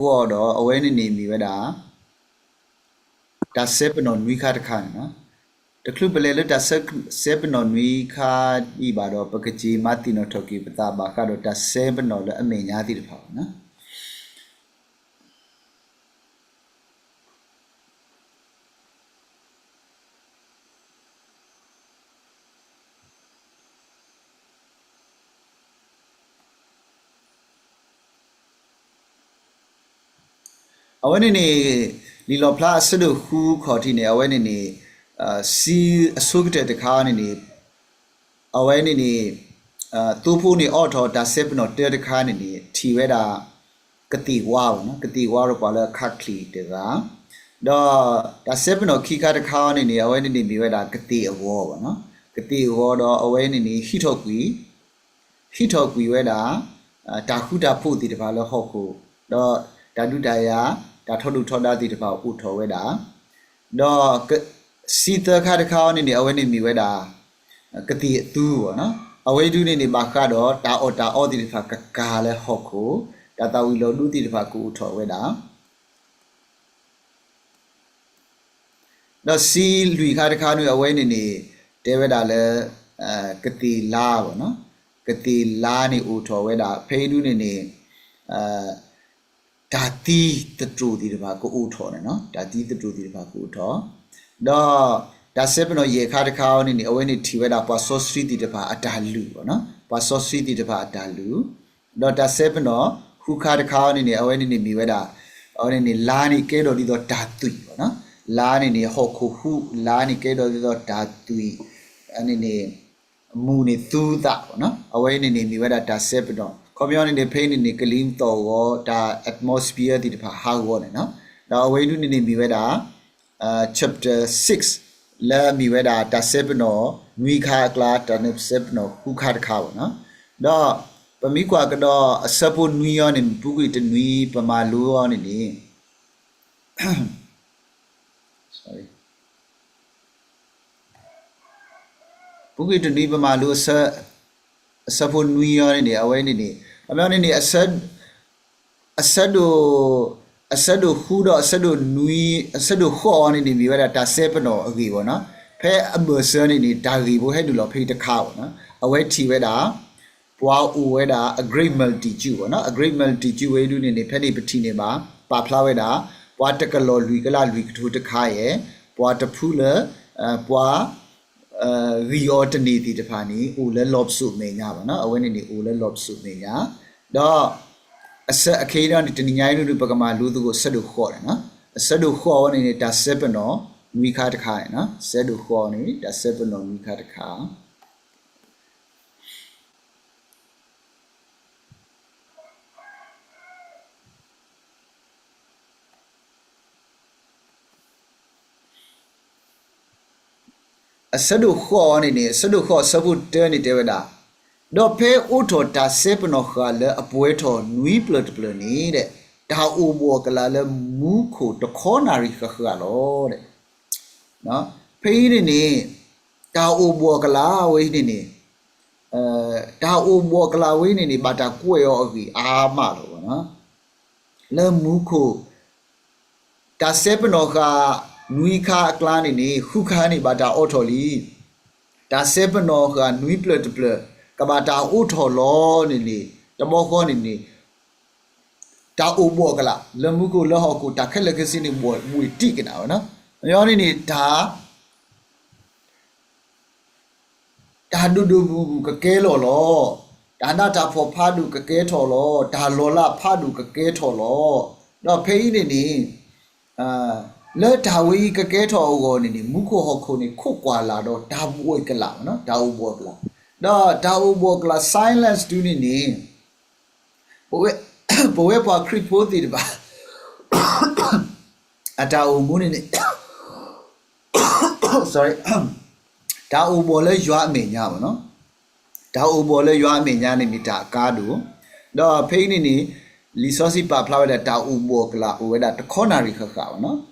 အဃိဒီး အဝဲန့ၣ်န့ၣ်မ့ၢ်ဝဲဒၣ် တၢ်စဲပနီၣ်နွံခါတခါန့ၣ်လီၤ. တချုးပလဲၤလၢတၢ်စဲပနီၣ်နွံခါအံၤဘၣ်ဒီး ပကက့ၤမၤသ့ၣ်နီၣ်ထီၣ်က့ၤပသးဘၣ်ဃးဒီးတၢ်စဲပနီၣ်လၢအမဲာ်ညါသ့ၣ်တဖၣ်န့ၣ်လီၤ. အဝဲန့ၣ်န့ၣ် လံာ်လီၣ်ဖျါအဆၢဒိၣ်ဃုခီၣ်ထံးန့ၣ် အဝဲန့ၣ်န့ၣ် စံအဆိကတၢၢ်တခါန့ၣ်န့ၣ် အဝဲန့ၣ်န့ၣ် သိဖိန့ၣ်အိးထီၣ်တၢ်စဲပနီၣ်တၢတခါန့ၣ်န့ၣ် ထံၣ်ဝဲဒၣ် ကသ့ၣ်ဝါဘၣ်န့ၣ်လီၤ, ကသ့ၣ်ဝါဒီးပှၤလၢအခးချံၣ်တဂၤ, ဒီးတၢ်စဲပနီၣ်ခံခါတခါန့ၣ်န့ၣ် အဝဲန့ၣ်န့ၣ်မ့ၢ်ဝဲဒၣ်ကသ့ၣ်အဂီၤဘၣ်န့ၣ်လီၤ, ကသ့ၣ်အဂီၤဒီးအဝဲန့ၣ်န့ၣ် ဟံးထီၣ်ကွံာ် ဟံးထီၣ်ကွံာ်ဝဲဒၣ် တၢ်ဃူတၢ်ဖိးသ့ၣ်တဖၣ်လၢဟီၣ်ခိၣ်, ဒီးတၢ်ဒုးတၢ်ယၤ တၢ်ထီဒုၣ်ထီဒါသ့ၣ်တဖၣ်အိၣ်ထီၣ်ဝဲဒၣ်, ဒီးစံသၢခါတခါအံၤန့ၣ်န့ၣ် အဝဲန့ၣ်မ့ၢ်ဝဲဒၣ် ကသ့ၣ်အသူဘၣ်န့ၣ်လီၤ, အဝဲဒၣ်န့ၣ်န့ၣ် ဘၣ်ဃးဒီးတၢ်အီၣ်တၢ်အီသ့ၣ်တဖၣ်ကကၤလၢဟီၣ်ခိၣ်, တၢ်သၣ်ဝံၤလီၤဒူသ့ၣ်တဖၣ်ကအိၣ်ထီၣ်ဝဲဒၣ် ဒီးစံလွံၢ်ခါတခါန့ၣ် အဝဲန့ၣ်န့ၣ် တဲဝဲဒၣ်လၢ ကသ့ၣ်လါဘၣ်န့ၣ်လီၤ, ကသ့ၣ်လါန့ၣ်အိၣ်ထီၣ်ဝဲဒၣ် ဖဲအံၤဒၣ်န့ၣ်န့ၣ် တၢ်သံသတြိာ်သ့ၣ်တဖၣ်ကအိၣ်ထီၣ်န့ၣ်လီၤ, တၢ်သံသတြိာ်သ့ၣ်တဖၣ်ကအိၣ်ထီၣ်, ဒီးတၢ်စဲပနီၣ်ယဲၢ်ခါတခါအံၤန့ၣ်န့ၣ် အဝဲန့ၣ်ထံၣ်ဝဲဒၣ်ပှၤစီဆှံသ့ၣ်တဖၣ်အတၢ်လုၢ်ဘၣ်န့ၣ်လီၤ, ပှၤစီဆှံသ့ၣ်တဖၣ်အတၢ်လုၢ်, ဒီးတၢ်စဲပနီၣ်ဃုခါတခါအံၤန့ၣ်န့ၣ် အဝဲန့ၣ်န့ၣ်မ့ၢ်ဝဲဒၣ် အဝဲန့ၣ်န့ၣ် လါန့ၣ်ကဲထီၣ်ဒ်သိးတၢ်သွံၣ်ဘၣ်န့ၣ်လီၤ, လါန့ၣ်န့ၣ် ဟီၣ်ခိၣ်ဟူး လါန့ၣ်ကဲထီၣ်ဒ်သိးတၢ်သွံၣ်, အန့ၣ်န့ၣ် မူးန့ၣ်သူသးဘၣ်န့ၣ်လီၤ, အဝဲန့ၣ်န့ၣ်မ့ၢ်ဝဲဒၣ်တၢ်စဲပနီၣ်, ခီပညီန့ၣ်န့ၣ် ဖဲအံၤန့ၣ်န့ၣ် ကလံၤသီၣ်ဂီၤ တၢ် atmosphere သ့ၣ်တဖၣ်ဟးဂီၤန့ၣ်လီၤ, ဒီးအဝဲဒၣ်န့ၣ်န့ၣ်မ့ၢ်ဝဲဒၣ် chapter six လၢအမ့ၢ်ဝဲဒၣ်တၢ်စဲပနီၣ်နွံခါအကျါ တၢ်စဲပနီၣ်ဃုခါတခါဘၣ်န့ၣ်လီၤ, ဒီးပမ့ၢ်ကွၢ်ကဒီးအဆၢဖိနွံအံၤန့ၣ် ပူၤကွံာ်တနွံပမၤလိအီၤန့ၣ်န့ၣ် ပူၤကွံာ်တနွံပမၤလိ အဆၢဖိနွံအံၤန့ၣ်န့ၣ် အဝဲန့ၣ်န့ၣ် အမ့ၢ်န့ၣ်န့ၣ် အဆၢဒိၣ် အဆၢဒိၣ်ဃုဒီးအဆၢဒိၣ်နွံ အဆၢဒိၣ်ဃိးအံၤန့ၣ်န့ၣ် မ့ၢ်ဝဲဒၣ်တၢ်စဲပနီၣ်အဂ့ၢ်ဘၣ်န့ၣ်လီၤ, ဖဲအဘၢၣ်စၢၤန့ၣ်န့ၣ် တၢ်ဂ့ၢ်ဖိဟဲနုာ်လီၤဖဲတခါဘၣ်န့ၣ်လီၤ, အဝဲထံၣ်ဝဲဒၣ် ပှၤအိၣ်ဝဲဒၣ် a great multitude ဘၣ်န့ၣ်လီၤ, a great multitude ဝဲဒၣ်န့ၣ်န့ၣ် ဖဲန့ၣ်ပထံၣ်န့ၢ်ဘၣ် ပာ်ဖျါဝဲဒၣ် ပှၤတကလီၢ်လွံၢ်ကလးလွံၢ်ကထိတခါယဲၢ်, ပှၤတဖုလၢ ပှၤ ဂံၢ်အီၤတန့ၢ်သ့ၣ်တဖၣ်န့ၣ် အိၣ်လၢလီၢ်ပစိာ်မဲာ်ညါဘၣ်န့ၣ်လီၤ, အဝဲန့ၣ်န့ၣ်အိၣ်လၢလီၢ်ပစိာ်မဲာ်ညါ, ဒီး အဆၢ အခ့အံၤန့ၣ် တနံၤညါအံၤဒၣ် ပကမၤလိသကိးအဆၢဒိၣ်ဃိးန့ၣ်လီၤ, အဆၢဒိၣ်ဃိးအံၤန့ၣ်န့ၣ် တၢ်စဲပနီၣ်နွံခါတခါန့ၣ်လီၤ, အဆၢဒိၣ်ဃိးန့ၣ် တၢ်စဲပနီၣ်နွံခါတခါ အဆၢဒိၣ်ဃိးအံၤန့ၣ်န့ၣ် အဆၢဒိၣ်ဃိးအဆၢဖိတၢန့ၣ်တဲဝဲဒၣ်, ဒီးဖဲအိးထီၣ်တၢ်စဲပနီၣ်ဃာ်လၢအပှဲၤထီၣ်နွံပျၢၢ်တပျၢၢ်န့ၣ်ဒီး တၢ်အိၣ်ဘှီၣ်ကလာ်လၢမူခိၣ်တခီနၣ်ရံၣ်ဃၣ်ဃၣ်လီၤ. ဖဲအံၤန့ၣ်န့ၣ် တၢ်အိၣ်ဘှီၣ်ကလာ်ဝဲအံၤန့ၣ်န့ၣ် တၢ်အိၣ်ဘှီၣ်ကလာ်ဝဲအံၤန့ၣ်န့ၣ် ဘၣ်တၢ်ကွဲးအီၤအဂ့ၢ်အါမးလီၤ. လၢမူခိၣ် တၢ်စဲပနီၣ်ဃာ်နွံခါအကျါန့ၣ်န့ၣ် ဃုခါန့ၣ် ဘၣ်တၢ်အိးထီၣ်လံ. တၢ်စဲပနီၣ်ဃာ်နွံပျၢၢ်တပျၢၢ် ကဘၣ်တၢ်အိးထီၣ်လီၤန့ၣ်န့ၣ် တဘျီဃီန့ၣ်န့ၣ် တၢ်အိၣ်ဘှီၣ်ကလာ် လၢမူခိၣ်လၢဟီၣ်ခိၣ် တၢ်ခဲလၢာ်ခဲဆ့န့ၣ် ဘှီၣ်ဝ့ၢ်တံၢ်ကနၣ်ဝဲန့ၣ်လီၤ. အန့ၣ်န့ၣ် တၢ် တၢ်ဒိၣ်ဒိၣ်မုၢ်မုၢ်ကကဲလီၤလီၤ. တၢ်နးတၢ်ဖှီၣ်ဖးဒိၣ်ကကဲထီၣ်လီၤ. တၢ်လီၤလးဖးဒိၣ်ကကဲထီၣ်လီၤ. ဒီးဖဲအံၤန့ၣ်န့ၣ် လၢတၢ်ဝဲအံၤကကဲထီၣ်အဂီၢ်န့ၣ်န့ၣ် မူခိၣ်ဟီၣ်ခိၣ်န့ၣ် ခိးကွၢ်လၢ်ဒီးတၢ်ဘှီၣ်ကလာ်, တၢ်အိၣ်ဘှီၣ်ကလာ်, ဒီးတၢ်အိၣ်ဘှီၣ်ကလာ် silence တုၤန့ၣ်န့ၣ် ပဝဲ ပဝဲပှၤခရံာ်ဖိသ့ၣ်တဖၣ် အတၢ်အိၣ်မူန့ၣ်န့ၣ် တၢ်အိၣ်ဘှီၣ်လၢယွၤအမဲာ်ညါဘၣ်န့ၣ်လီၤ. တၢ်အိၣ်ဘှီၣ်လၢယွၤအမဲာ်ညါန့ၣ်န့ၣ် တၢ်အကါဒိၣ်, ဒီးဖဲအံၤန့ၣ်န့ၣ် လံာ်စီဆှံပာ်ဖျါဝဲဒၣ် တၢ်အိၣ်ဘှီၣ်ကလာ်အိၣ်ဝဲဒၣ်တခီနၣ်ရံၣ်ဃၣ်ဃၣ်ဘၣ်န့ၣ်လီၤ.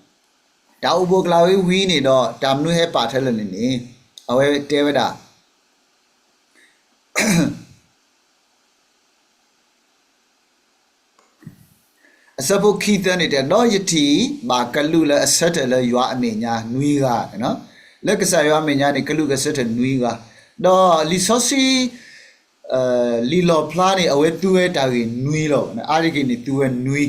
တၢ်အိၣ်ဘှီၣ်ကလာ်ဝဲဝံၤန့ၣ်ဒီး တၢ်မနုၤဟဲပာ်ထဲလဲၣ်န့ၣ်န့ၣ် အဝဲတဲဝဲဒၣ် အဆၢဖိခံသၢန့ၣ်တဲ, ဒီးယထံၣ်ဘၣ်ကလူးလၢအဆၢထၢၣ်လၢယွၤအမဲာ်ညါနွံဂၤ, လၢကစၢ်ယွၤအမဲာ်ညါန့ၣ် ကလူးကဆၢထၢၣ်နွံဂၤ, ဒီးလံာ်စီဆှံ လံာ်လီၣ်ဖျါန့ၣ် အဝဲသူဝဲတၢ်ဂ့ၢ်နွံလီၤ, အါတက့ၢ်န့ၣ်သူဝဲနွံ,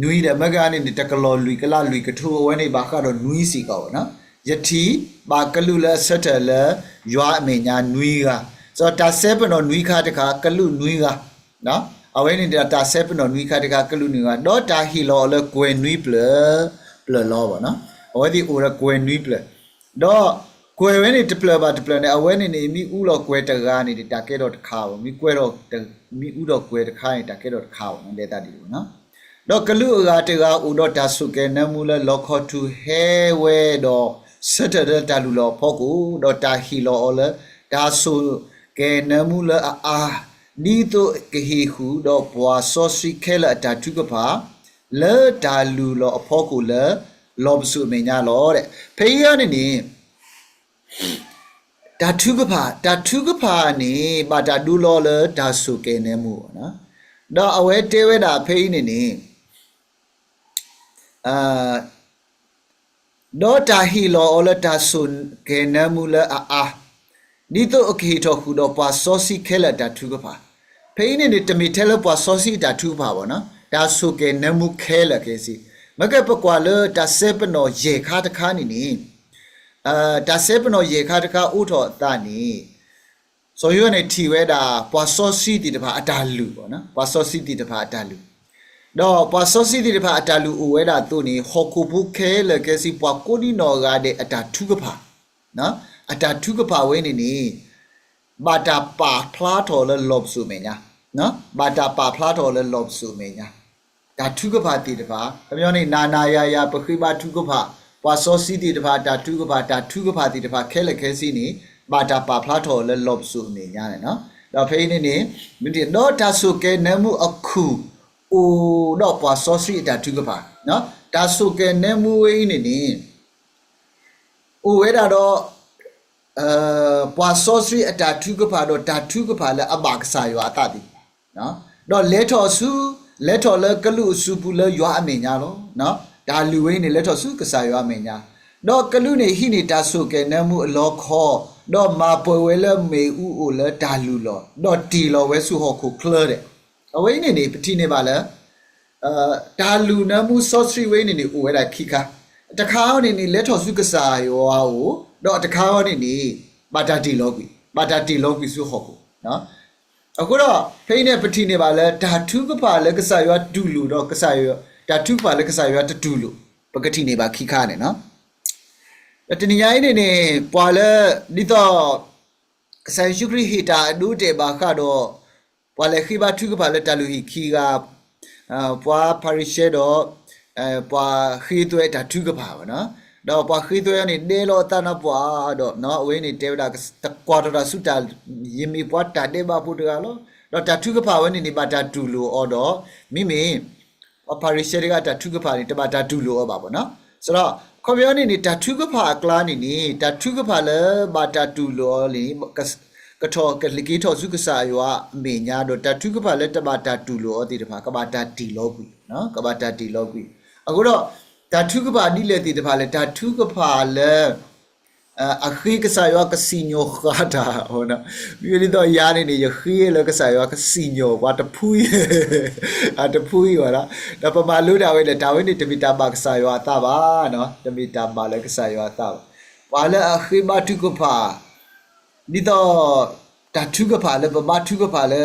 နွံဒီး မ့ၢ်ကန့ၣ်န့ၣ် တကလီၢ်လွံၢ်ကလးလွံၢ်ကထိ အဝဲန့ၣ်ဘၣ်ဃးဒီးနွံစ့ၢ်ကီး, ယထံၣ်ဘၣ်ကလူးလၢအဆၢထၢၣ်လၢယွၤအမဲာ်ညါနွံဂၤ, ဒီးတၢ်စဲပနီၣ်နွံခါတခါ ကလူးနွံဂၤ, အဝဲန့ၣ်ဒီးတၢ်စဲပနီၣ်နွံခါတခါ ကလူးနွံဂၤ, ဒီးတၢ်ဟ့ၣ်လီၤအီၤလၢကွဲၤနွံဖျၢၣ်, ဖျၢၣ်လီၤဘၣ်, အဝဲသ့ၣ်အိၣ်ဒီးကွဲၤနွံဖျၢၣ်, ဒီးကွဲၤဝဲန့ၣ်တဖျၢၣ်ဘၣ်တဖျၢၣ်န့ၣ် အဝဲန့ၣ်န့ၣ် မ့ၢ်အူလီၤကွဲၤတဂၤန့ၣ် တၢ်ကဲထီၣ်တခါဘၣ်, မ့ၢ်ကွဲၤဒီး, မ့ၢ်အူဒီးကွဲၤတခါန့ၣ် တၢ်ကဲထီၣ်တခါဘၣ်, လဲၤသးဒ်န့ၣ်ဘၣ် ဒီးကလူးအဂၤတဂၤအိၣ်ဒီးတၢ်ဆိၣ်ကဲၤနၢမူလၢလီခီထူဟဲဝဲဒီး ဆၢထၢၣ်လၢတၢ်လုၢ်လီၤအဖီခိၣ်, ဒီးတၢ်ဟ့ၣ်လီၤအီၤလၢတၢ်ဆိၣ်ကဲၤနၢမူလၢအအါ, ဒ်သိးကဟ့ၣ်ဃုာ်ဒီးပှၤစီဆှံခဲလၢာ်အတၢ်ထုကဖၣ် လၢတၢ်လုၢ်လီၤအဖီခိၣ်လၢလီၢ်ပစိာ်အမဲာ်ညါလီၤ. ဖဲအံၤန့ၣ်န့ၣ် တၢ်ထုကဖၣ်, တၢ်ထုကဖၣ်န့ၣ် ဘၣ်တၢ်ဒိလီၤလၢတၢ်ဆိၣ်ကဲၤနၢမူ, ဒီးအဝဲတဲဝဲဒၣ်ဖဲအံၤန့ၣ်န့ၣ် ဒီးတၢ်ဟ့ၣ်လီၤအီၤလၢတၢ်ဆိၣ်ကဲၤနၢမူလၢအအါ, ဒ်သိးအကဟ့ၣ်ထီၣ်ဃုာ်ဒီးပှၤစီဆှံခဲလၢာ်အတၢ်ထုကဖၣ်, ဖဲအံၤန့ၣ်န့ၣ် တမ့ၢ်ထဲလၢပှၤစီဆှံအတၢ်ထုကဖၣ်ဘၣ်, တၢ်ဆိၣ်ကဲၤနၢမူခဲလၢာ်ခဲဆ့, မ့ၢ်ကဲပကွၢ်လၢတၢ်စဲပနီၣ်ယဲၢ်ခါတခါန့ၣ်န့ၣ် တၢ်စဲပနီၣ်ယဲၢ်ခါတခါအိးထီၣ်အသးန့ၣ် စီၤယိၤဟၣ်န့ၣ်ထံၣ်ဝဲဒၣ် ပှၤစီဆှံသ့ၣ်တဖၣ်အတၢ်လုၢ်, ပှၤစီဆှံသ့ၣ်တဖၣ်အတၢ်လုၢ်, ဒီးပှၤစီဆှံသ့ၣ်တဖၣ်အတၢ်လုၢ်အိၣ်ဝဲဒၣ်အသိးန့ၣ် ဟီၣ်ခိၣ်ဖိခဲလၢာ်ခဲဆ့ ပှၤကိးဒံနီၢ်ဂၤဒဲးအတၢ်ထုကဖၣ်, အတၢ်ထုကဖၣ်ဝဲန့ၣ်န့ၣ် ဘၣ်တၢ်ပာ်ဖျါထီၣ်လၢလီၢ်ပစိာ်အမဲာ်ညါ, ဘၣ်တၢ်ပာ်ဖျါထီၣ်လၢလီၢ်ပစိာ်အမဲာ်ညါ, တၢ်ထုကဖၣ်သ့ၣ်တဖၣ် ခီပညီန့ၣ် နၤနၤယၤယၤ ပဃ့ဘါထုကဖၣ်, ပှၤစီဆှံသ့ၣ်တဖၣ်အတၢ်ထုကဖၣ်, တၢ်ထုကဖၣ်သ့ၣ်တဖၣ်ခဲလၢာ်ခဲဆ့န့ၣ် ဘၣ်တၢ်ပာ်ဖျါထီၣ်လၢလီၢ်ပစိာ်အမဲာ်ညါန့ၣ်, ဒီးဖဲအံၤန့ၣ်န့ၣ် ဒီးတၢ်ဆိၣ်ကဲၤနၢမူအခုၣ် အိၣ်ဒီးပှၤစီဆှံအတၢ်ထုကဖၣ်, တၢ်ဆိၣ်ကဲၤနၢမူဝဲအံၤန့ၣ်န့ၣ် အိၣ်ဝဲဒၣ်ဒီး ပှၤစီဆှံအတၢ်ထုကဖၣ်ဒီးတၢ်ထုကဖၣ်လၢအဘၣ်ကစၢ်ယွၤအသးသ့ၣ်တဖၣ်, ဒီးလဲၤထီၣ်ဆူ, လဲၤထီၣ်လၢကလူးအစုပူၤလၢယွၤအမဲာ်ညါလီၤ. တၢ်လုၢ်ဝဲအံၤန့ၣ် လဲၤထီၣ်ဆူကစၢ်ယွၤအမဲာ်ညါ, ဒီးကလူးန့ၣ်ဟံးန့ၢ်တၢ်ဆိၣ်ကဲၤနၢမူအလီခီ, ဒီးမၤပှဲၤဝဲလၢမ့ၣ်အူအိၣ်လၢတၢ်လုၢ်လီၢ်, ဒီးတ့ၢ်လီၤဝဲဆူဟီၣ်ခိၣ်ချၢဒဲး, အဝဲအံၤန့ၣ်န့ၣ် ပထံၣ်န့ၢ်ဘၣ်လၢ တၢ်လုၢ်နၢမူစီဆှံဝဲအံၤန့ၣ်န့ၣ် အိၣ်ဝဲဒၣ်ခံခါ, တခါအံၤန့ၣ်န့ၣ် လဲၤထီၣ်ဆူကစၢ်ယွၤအအိၣ်, ဒီးတခါအံၤန့ၣ်န့ၣ် ဘၣ်တၢ်တ့ၢ်လီၤကွံာ်, ဘၣ်တၢ်တ့ၢ်လီၤကွံာ်ဆူဟီၣ်ခိၣ်, အဃိဒီး ဖဲအံၤန့ၣ် ပထံၣ်န့ၢ်ဘၣ်လၢ တၢ်ထုကဖၣ်လၢကစၢ်ယွၤတူၢ်လိာ်ဒီး ကစၢ်ယွၤ, တၢ်ထုကဖၣ်လၢကစၢ်ယွၤတတူၢ်လိာ်, ပကထံၣ်န့ၢ်ဘၣ်ခံခါန့ၣ်လီၤ. ဒီးတနံၤညါအံၤန့ၣ်န့ၣ် ပှၤလၢ ဒ်သိး ကစၢ်ယ့ၣ်ၡူးခရံာ်ဟ့ၣ်တၢ်အဒိအတဲာ်ဘၣ်ဃးဒီး ပှၤလဲၤဃ့ဘါထုကဖၣ်လၢတၢ်လုၢ်ဟံၣ်ခံဂၤ, ပှၤဖၤရံၤၡဲဒီး ပှၤဃ့သွဲတၢ်ထုကဖၣ်ဘၣ်, ဒီးပှၤဃ့သွဲအံၤန့ၣ် ဒဲးလီၤအသးန့ၣ်ပှၤဒီး အဝဲန့ၣ်တဲဝဲဒၣ် တကွၢ်ထီၣ်တၢ်ဆူတၢ်, ယမ့ၢ်ပှၤတၢ်ဒဲးဘးဖိတဂၤလီၤ. ဒီးတၢ်ထုကဖၣ်ဝဲန့ၣ်န့ၣ် ဘၣ်တၢ်တူၢ်လိာ်အီၤဒီး မ့မ့ၢ် ပှၤဖၤရံၤၡဲတဂၤတၢ်ထုကဖၣ်န့ၣ် တဘၣ်တၢ်တူၢ်လိာ်အီၤဘၣ်ဘၣ်နီၤ. ဆိုတော့ ခီပညီန့ၣ်န့ၣ် တၢ်ထုကဖၣ်အကျါန့ၣ်န့ၣ် တၢ်ထုကဖၣ်လၢဘၣ်တၢ်တူၢ်လိာ်အီၤန့ၣ် ကထီၣ်, ကက့ၤထီၣ်ဆူကစၢ်ယွၤအမဲာ်ညါဒီး တၢ်ထုကဖၣ်လၢတဘၣ်တၢ်တူၢ်လိာ်အီၤသ့ၣ်တဖၣ် ကဘၣ်တၢ်တ့ၢ်လီၤကွံာ်, ကဘၣ်တၢ်တ့ၢ်လီၤကွံာ်. အဃိဒီး တၢ်ထုကဖၣ်ဒ်လဲၣ်သ့ၣ်တဖၣ်လဲၣ်, တၢ်ထုကဖၣ်လၢ အဃ့ကစၢ်ယွၤကစံၣ်ညီၣ်ဃာ်တၢ်, မ့မ့ၢ်ဒ်သိးယၤန့ၣ်န့ၣ် ယဃ့လၢကစၢ်ယွၤကစံၣ်ညီၣ်ပှၤတဖုအံၤ, အတဖုအံၤဘၣ်နီၤ. ဒီးပမၤလိတၢ်ဝဲဒၣ် တၢ်ဝဲန့ၣ် တမ့ၢ်တၢ်ဘၣ်ကစၢ်ယွၤအသးဘၣ်, တမ့ၢ်တၢ်ဘၣ်လၢကစၢ်ယွၤအသးဘၣ်. ပှၤလၢအဃ့ဘါထုကဖၣ် ဒ်သိး တၢ်ထုကဖၣ်လၢပဘါထုကဖၣ်လၢ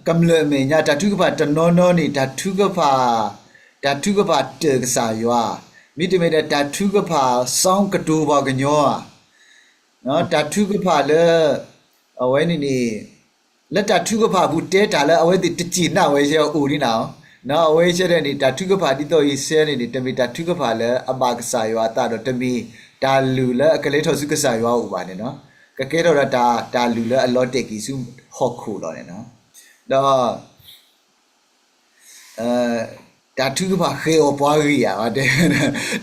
ကမျၢၢ်အမဲာ်ညါ တၢ်ထုကဖၣ်တနီၤနီၤန့ၣ် တၢ်ထုကဖၣ်, တၢ်ထုကဖၣ်တၢၢ်ကစၢ်ယွၤ, မ့တမ့ၢ်ဒီးတၢ်ထုကဖၣ် sound ကတိၤပှၤကညီဧါ, တၢ်ထုကဖၣ်လၢ အဝဲန့ၣ်န့ၣ် လၢတၢ်ထုကဖၣ်ပူၤတဲတၢ်လၢ အဝဲသ့ၣ်တစံးနၣ်ဝဲဆဲအိၣ်ဒ်န့ၣ်, အဝဲဆဲန့ၣ်န့ၣ် တၢ်ထုကဖၣ်ဒ်သိးအံၤဆဲန့ၣ်န့ၣ် တမ့ၢ်တၢ်ထုကဖၣ်လၢအဘၣ်ကစၢ်ယွၤအသးဒီး တမ့ၢ်တၢ်လုၢ်လၢအကလဲၤထီၣ်ဆူကစၢ်ယွၤအအိၣ်ဘၣ်န့ၣ်လီၤ. ကကဲထီၣ်ဒီးတၢ်, တၢ်လုၢ်လၢအလီၤတဲာ်က့ၤဆူဟီၣ်ခိၣ်လီၤန့ၣ်လီၤ. ဒီး တၢ်ထုကဖၣ်ဃဲၤအီၣ်ပှၤဂံၢ်ဧါ, တဲ,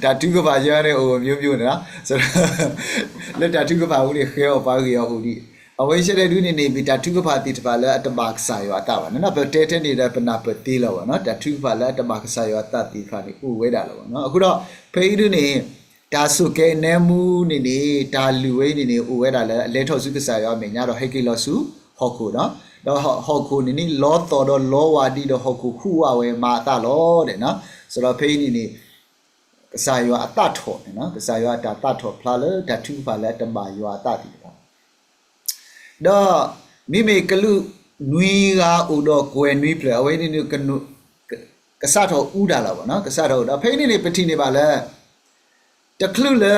တၢ်ထုကဖၣ်ယဲန့ၣ်အိၣ်မျိုးမျိုးန့ၣ်လီၤ. လၢတၢ်ထုကဖၣ်အူန့ၣ် ဃဲၤအီၣ်ပှၤဂံၢ်အီၤအိၣ်ဒံး, အဝဲဆဲးဒုန့ၣ်န့ၣ် မ့ၢ်တၢ်ထုကဖၣ်သ့ၣ်တဖၣ်လၢအတဘၣ်ကစၢ်ယွၤအသးဘၣ်န့ၣ် ပတဲထဲန့ၣ်ဒီးပနၢ်ပၢၢ်သ့လီၤဘၣ်နီၤ, တၢ်ထုကဖၣ်လၢအတဘၣ်ကစၢ်ယွၤအသးသ့ၣ်တဖၣ်န့ၣ် အိၣ်ဝဲဒၣ်လီၤဘၣ်နီၤ. အဃိဒီး ဖဲအံၤဒုန့ၣ် တၢ်ဆိၣ်ကဲအနဲမူန့ၣ်န့ၣ် တၢ်လုၢ်ဝဲအံၤန့ၣ်န့ၣ် အိၣ်ဝဲဒၣ်လၢအလဲၤထီၣ်ဆူကစၢ်ယွၤအမဲာ်ညါဒီးဟဲက့ၤလီၤဆူဟီၣ်ခိၣ်နီၤ, ဒီးဟီၣ်ခိၣ်န့ၣ်န့ၣ် လီသီၣ်ဒီးလီဝါဒံးဒီးဟီၣ်ခိၣ်ဟူးဝးဝဲမၤအသးလီၤဒီးနီၤ. စးဒီးဖဲအံၤန့ၣ်န့ၣ် ကစၢ်ယွၤအသးထီၣ်န့ၣ်နီၤ, ကစၢ်ယွၤအတၢ်သးထီၣ်ဖျါလၢတၢ်ထုကဖၣ်လၢအတဘၣ်ယွၤအသးသ့ၣ်တဖၣ် ဒီးမ့မ့ၢ်ကလူးနွံဂၤအိၣ်ဒီးကွဲၤနွံဖျၢၣ် အဝဲန့ၣ်န့ၣ် ကစးထီၣ်အူတၢ်လီၤဘၣ်နီၤ, ကစးထီၣ်အူဒီး ဖဲအံၤန့ၣ်န့ၣ် ပထံၣ်န့ၢ်ဘၣ်လၢ တချုးလၢ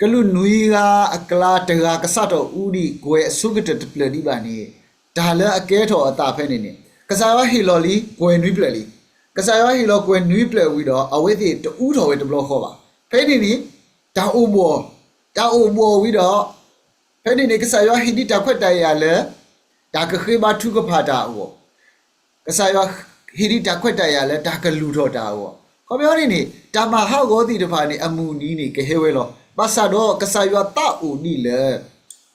ကလူးနွံဂၤအကျါ တဂၤကစးထီၣ်အူဒံးကွဲၤအဆိကတၢၢ်တဖျၢၣ်ဒံးဘၣ်န့ၣ် တၢ်လၢအကဲထီၣ်အသးဖဲန့ၣ်န့ၣ် ကစၢ်ယွၤဟ့ၣ်လီၤလံကွဲၤနွံဖျၢၣ်လံ. ကစၢ်ယွၤဟ့ၣ်လီၤကွဲၤနွံဖျၢၣ်ဝံၤဒီး အဝဲသ့ၣ်တအူထီၣ်ဝဲတဘျီဃီဘၣ်. ဖဲန့ၣ်န့ၣ် တၢ်အိၣ်ဘှီၣ်, တၢ်အိၣ်ဘှီၣ်ဝံၤဒီး ဖဲန့ၣ်န့ၣ် ကစၢ်ယွၤဟ့ၣ်ဒံးတၢ်ခွဲးတၢ်ယာ်လၢ တၢ်ကဃ့ဘါထုကဖၣ်တၢ်အဂီၢ် ကစၢ်ယွၤဟ့ၣ်ဒံးတၢ်ခွဲးတၢ်ယာ်လၢတၢ်ကလုၢ်ထီၣ်တၢ်အဂီၢ်. ခီပညီန့ၣ်န့ၣ် တၢ်မၤဟးဂီၤသ့ၣ်တဖၣ်န့ၣ် အမုၢ်နံၤန့ၣ် ကဟဲဝဲလီၤ. ဘၣ်ဆၣ်ဒီးကစၢ်ယွၤသးအိၣ်ဒံးလၢ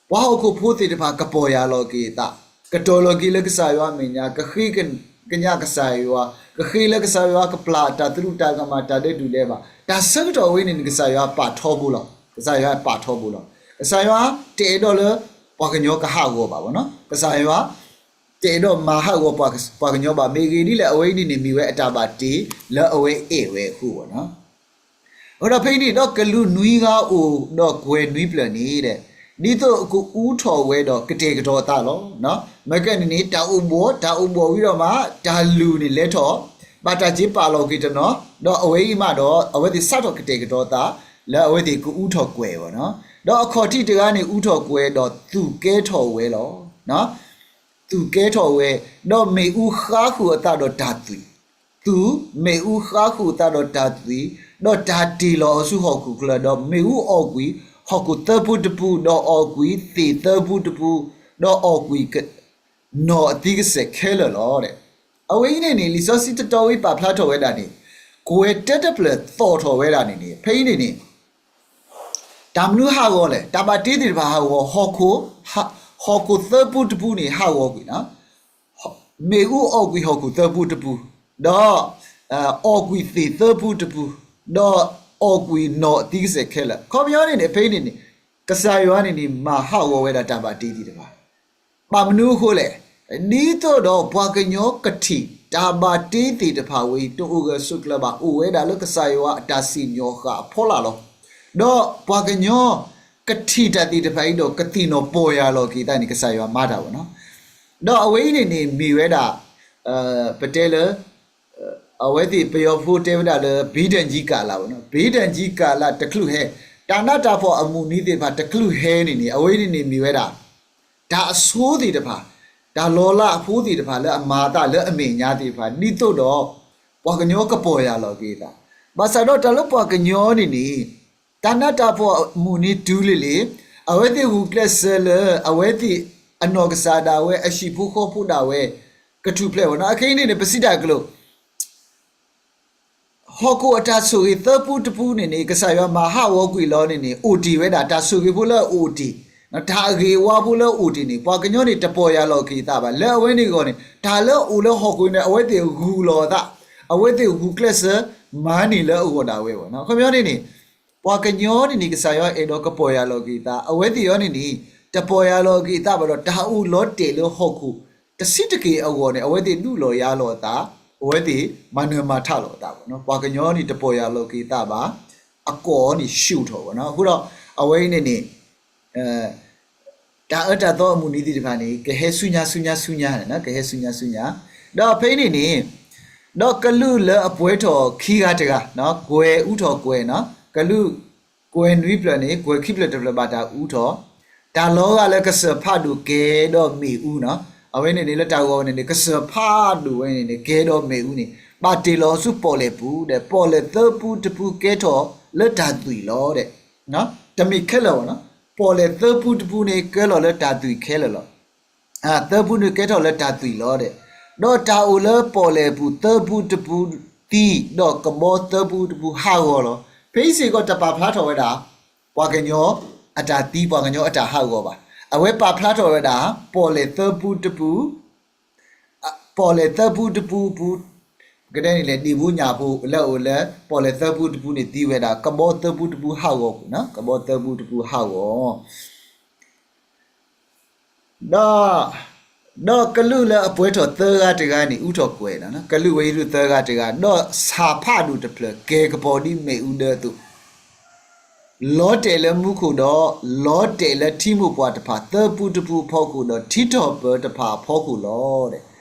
ပှၤဟီၣ်ခိၣ်ဖိသ့ၣ်တဖၣ်ကပီၢ်ယၢ်လီၤက့ၤအသး, ကတီၤလီၤက့ၤလၢကစၢ်ယွၤအမဲာ်ညါ, ကဃ့ကညးကစၢ်ယွၤ, ကဃ့လၢကစၢ်ယွၤကပျၢ်တၢ်သရူးတၢ်ကမၣ်တၢ်ဒဲးဒူၣ်ဒဲးဘး, တၢ်ဆၢကတီၢ်ဝဲန့ၣ်န့ၣ် ကစၢ်ယွၤပာ်ထီဘိလီၤ. ကစၢ်ယွၤပာ်ထီဘိလီၤ. ကစၢ်ယွၤတအဲၣ်ဒိးလၢပှၤကညီကဟးဂီၤဘၣ်ဘၣ်နီၤ. ကစၢ်ယွၤ တအဲၣ်ဒိးမၤဟးဂီၤပှၤကညီဘၣ်. မ့ၢ်ဂ့ၤဒ်လဲၣ် အဝဲအံၤန့ၣ်န့ၣ် မ့ၢ်ဝဲအတၢ်ဘၣ်တ့လၢအဝဲအဲၣ်ဝဲအဃိဘၣ်နီၤ. အဃိဒီးဖဲအံၤန့ၣ် ဒီးကလူးနွံဂၤအိၣ်ဒီးကွဲၤနွံဖျၢၣ်န့ၣ်ဒီး ဒ်သိးအကအူထီၣ်ဝဲဒီးကတဲာ်ကတီၤအသးလီၤ. မ့ၢ်ကဲန့ၣ်န့ၣ် တၢ်အိၣ်ဘှီၣ်, တၢ်အိၣ်ဘှီၣ်ဝံၤဒီးမး တၢ်လုၢ်န့ၣ်လဲၤထီၣ်, ဘၣ်တၢ်စ့ပာ်လီၤက့ၤတနီၤ, ဒီးအဝဲအံၤမးဒီး အဝဲသ့ၣ်စးထီၣ်ကတဲာ်ကတီၤအသး လၢအဝဲသ့ၣ်ကအူထီၣ်ကွဲၤအဂီၢ်နီၤ. ဒီးအခီၣ်ထံးတဂၤန့ၣ်အူထီၣ်ကွဲၤဒီးသူၣ်ကဲထီၣ်ဝဲလီၤ. သူၣ်ကဲထီၣ်ဝဲ, ဒီးမ့ၣ်အူဃါဃုာ်အသးဒီးတၢ်သွံၣ်, သူၣ်မ့ၣ်အူဃါဃုာ်အသးဒီးတၢ်သွံၣ်, ဒီးတၢ်တ့ၢ်လီၤအီၤဆူဟီၣ်ခိၣ်ချၢ, ဒီးမ့ၣ်အူအီၣ်ကွံာ်ဟီၣ်ခိၣ်သၢပူတပူ, ဒီးအီၣ်ကွံာ်သ့ၣ်သၢပူတပူ, ဒီးအီၣ်ကွံာ်နီၣ်အသံကစဲာ်ခဲလၢာ်လီၤ. အဝဲအံၤန့ၣ်န့ၣ် လံာ်စီဆှံတတီဝံၤပာ်ဖျါထီၣ်ဝဲဒၣ်န့ၣ် ကွဲၤတၢတဖျၢၣ်သီၣ်ထီၣ်ဝဲဒၣ်န့ၣ်န့ၣ် ဖဲအံၤန့ၣ်န့ၣ် တၢ်မနုၤဟးဂီၤလဲၣ်, တၢ်ဘၣ်တ့သ့ၣ်တဖၣ်ဟးဂီၤ, ဟီၣ်ခိၣ်သၢပူတပူန့ၣ်ဟးဂီၤကွံာ်နီၤ, မ့ၣ်အူအီၣ်ကွံာ်ဟီၣ်ခိၣ်သၢပူတပူ, ဒီး အီၣ်ကွံာ်သ့ၣ်သၢပူတပူ, ဒီးအီၣ်ကွံာ်နီၣ်အသံကစဲာ်ခဲလၢာ်. ခီပညီန့ၣ်န့ၣ် ဖဲအံၤန့ၣ်န့ၣ် ကစၢ်ယွၤန့ၣ်န့ၣ် မၤဟးဂီၤဝဲဒၣ်တၢ်ဘၣ်တ့သ့ၣ်တဖၣ် ဘၣ်မနုၤအဃိလဲၣ်, ဒ်သိးဒီးပှၤကညီကထံၣ် တၢ်ဘၣ်တ့သ့ၣ်တဖၣ်ဝဲအံၤ တအိၣ်ဂၢၢ်ဆိးကျၢၤဘၣ်, အိၣ်ဝဲဒၣ်လၢကစၢ်ယွၤအတၢ်စံၣ်ညီၣ်ဃာ်အဖီလာ်လီၤ. ဒီးပှၤကညီကထံၣ်တၢ်သ့ၣ်တဖၣ်အံၤဒီး ကသ့ၣ်နီၣ်ပီၢ်ယၢ်လီၤက့ၤသးန့ၣ် ကစၢ်ယွၤမၤတၢ်ဘၣ်နီၤ. ဒီးအဝဲအံၤန့ၣ်န့ၣ် မ့ၢ်ဝဲဒၣ် ပတဲလၢ အဝဲသ့ၣ်ပယီၤဖိတဲဝဲဒၣ်လၢ ဘံဒၣ်ကံကးလးဘၣ်နီၤ, ဘံဒၣ်ကံကးလးတချုးဟဲ, တၢ်နးတၢ်ဖှီၣ်အမုၢ်နံၤသ့ၣ်တဖၣ်တချုးဟဲန့ၣ်န့ၣ် အဝဲန့ၣ်န့ၣ်မ့ၢ်ဝဲဒၣ် တၢ်အဆိသ့ၣ်တဖၣ်, တၢ်လီၤလးအဖိသ့ၣ်တဖၣ်လၢအမၤအသးလၢအမဲာ်ညါသ့ၣ်တဖၣ် ဒ်သိးဒီး ပှၤကညီကပီၢ်ယၢ်လီၤက့ၤအသး, ဘၣ်ဆၣ်ဒီးတၢ်လၢပှၤကညီန့ၣ်န့ၣ် တၢ်နးတၢ်ဖှီၣ်အမုၢ်နံၤတုၤလံလံ, အဝဲသ့ၣ်ဂုာ်ကျဲးစၢးလၢ အဝဲသ့ၣ်အနီၢ်ကစၢ်ဒၣ်ဝဲ အဟံၣ်ဖိဃီဖိဒၣ်ဝဲ ကထူၣ်ဖျဲးဝဲနီၤ. အခဲအံၤန့ၣ်န့ၣ် ပစံးတၢ်အကျိၤ ဟီၣ်ခိၣ်အတၢ်ဆိၣ်ဂ့ၤသၢပူတပူန့ၣ်န့ၣ် ကစၢ်ယွၤမၤဟးဂီၤကွံာ်လီၤန့ၣ်န့ၣ် အိၣ်တ့ၢ်ဝဲဒၣ် တၢ်ဆိၣ်ဂ့ၤဖိလၢအအိၣ်တ့ၢ်, တၢ်အဂ့ၤအဝါဖိလၢအအိၣ်တ့ၢ်န့ၣ် ပှၤကညီန့ၣ်တပီၢ်ယၢ်လီၤက့ၤအသးဘၣ်. လၢအဝဲန့ၣ်အဂီၢ်န့ၣ် တၢ်လၢအအိၣ်လၢဟီၣ်ခိၣ်န့ၣ် အဝဲသ့ၣ်ဂုာ်လီၤအသး, အဝဲသ့ၣ်ဂုာ်ကျဲးစၢးမၤန့ၢ်လၢအဂီၢ်ဒၣ်ဝဲဘၣ်နီၤ. ခီပညီန့ၣ်န့ၣ် ပှၤကညီန့ၣ်န့ၣ် ကစၢ်ယွၤအဲၣ်ဒိးကပီၢ်ယၢ်လီၤက့ၤအသး, အဝဲသ့ၣ်အံၤန့ၣ်န့ၣ် တပီၢ်ယၢ်လီၤက့ၤအသးဘၣ်ဒီး တၢ်အိၣ်လီၤတဲာ်လၢဟီၣ်ခိၣ်တဆံးတက့ၢ်အဂီၢ်န့ၣ် အဝဲသ့ၣ်ဒုးလီၤယၤလီၤအသး, အဝဲသ့ၣ်မၤနၢၤမၤထးလီၤအသးဘၣ်နီၤ. ပှၤကညီန့ၣ်တပီၢ်ယၢ်လီၤက့ၤအသးဘၣ်, အကီၢ်န့ၣ်ဆူၣ်ထီၣ်ဘၣ်နီၤ. အဃိဒီး အဝဲအံၤန့ၣ်န့ၣ် တၢ်အၢတၢ်သီအမုၢ်နံၤသ့ၣ်တဖၣ်န့ၣ် ကဟဲဆူညါဆူညါဆူညါန့ၣ်, ကဟဲဆူညါဆူညါ, ဒီးဖဲအံၤန့ၣ်န့ၣ် ဒီးကလူးလၢအပှဲၤထီၣ်ခံဂၤတဂၤ, ကွဲၤအူထီၣ်ကွဲၤနီၤ, ကလူးကွဲၤနွံဖျၢၣ်န့ၣ် ကွဲၤခံဖျၢၣ်တဖျၢၣ်ဘၣ်တၢ်အူထီၣ်, တၢ်လီၤဂာ်လၢကစၢၢ်ဖးဒိၣ်ကဲဒီးမ့ၣ်အူနီၤ, အဝဲန့ၣ်န့ၣ် လၢတၢ်ဂီၤဝဲန့ၣ်န့ၣ် ကစၢၢ်ဖးဒိၣ်ဝဲန့ၣ်န့ၣ် ကဲဒီးမ့ၣ်အူန့ၣ် ဘၣ်တ့ၢ်လီၤဆူပီၣ်လဲၣ်ပူၤဒီး ပီၣ်လဲၣ်သၢပူတပူကဲထီၣ်လၢတၢ်သွံၣ်လီၤဒီး တမ့ၢ်ခဲလၢာ်ဘၣ်နီၤ, ပီၣ်လဲၣ်သၢပူတပူန့ၣ် ကဲလီၤလၢတၢ်သွံၣ်ခဲလၢာ်လီၤ. သၢပူန့ၣ်ကဲထီၣ်လၢတၢ်သွံၣ်လီၤဒီး ဒီးတၢ်အိၣ်လၢပီၣ်လဲၣ်ပူၤသၢပူတပူသံ, ဒီးကဘီသၢပူတပူဟးဂီၤလီၤ. ဖဲအံၤစ့ၢ်ကီးတပာ်ဖျါထီၣ်ဝဲဒၣ် ပှၤကညီအတၢ်သံ ပှၤကညီအတၢ်ဟးဂီၤဘၣ်. အဝဲပာ်ဖျါထီၣ်ဝဲဒၣ် ပီၣ်လဲၣ်သၢပူတပူ, ပီၣ်လဲၣ်သၢပူတပူအပူၤ, ကဒဲန့ၣ်လဲၣ် ဒံၣ်ဖိညၣ်ဖိလၢအအိၣ်လၢ ပီၣ်လဲၣ်သၢပူတပူန့ၣ်သံဝဲဒၣ် ကဘီသၢပူတပူဟးဂီၤအပူၤ, ကဘီသၢပူတပူဟးဂီၤ ဒီး, ဒီးကလူးလၢအပှဲၤထီၣ်သၢဂၤတဂၤန့ၣ် အူထီၣ်ကွဲၤလီၤ. ကလူးဝဲဟံးဒူၣ်သၢဂၤတဂၤ, ဒီးဆၣ်ဖးဒိၣ်တဖျၢၣ် ကဲၤကပီၤဒ်မ့ၣ်အူဒၢအသိး, လီၤတဲာ်လၢမူခိၣ်ဒီး လီၤတဲာ်လၢထံမိၢ်ပှၢ်တဖၣ်သၢပူတပူအဖီခိၣ်ဒီး ထံထီၣ်ပၢၤတဖၣ်အဖီခိၣ်လီၤ.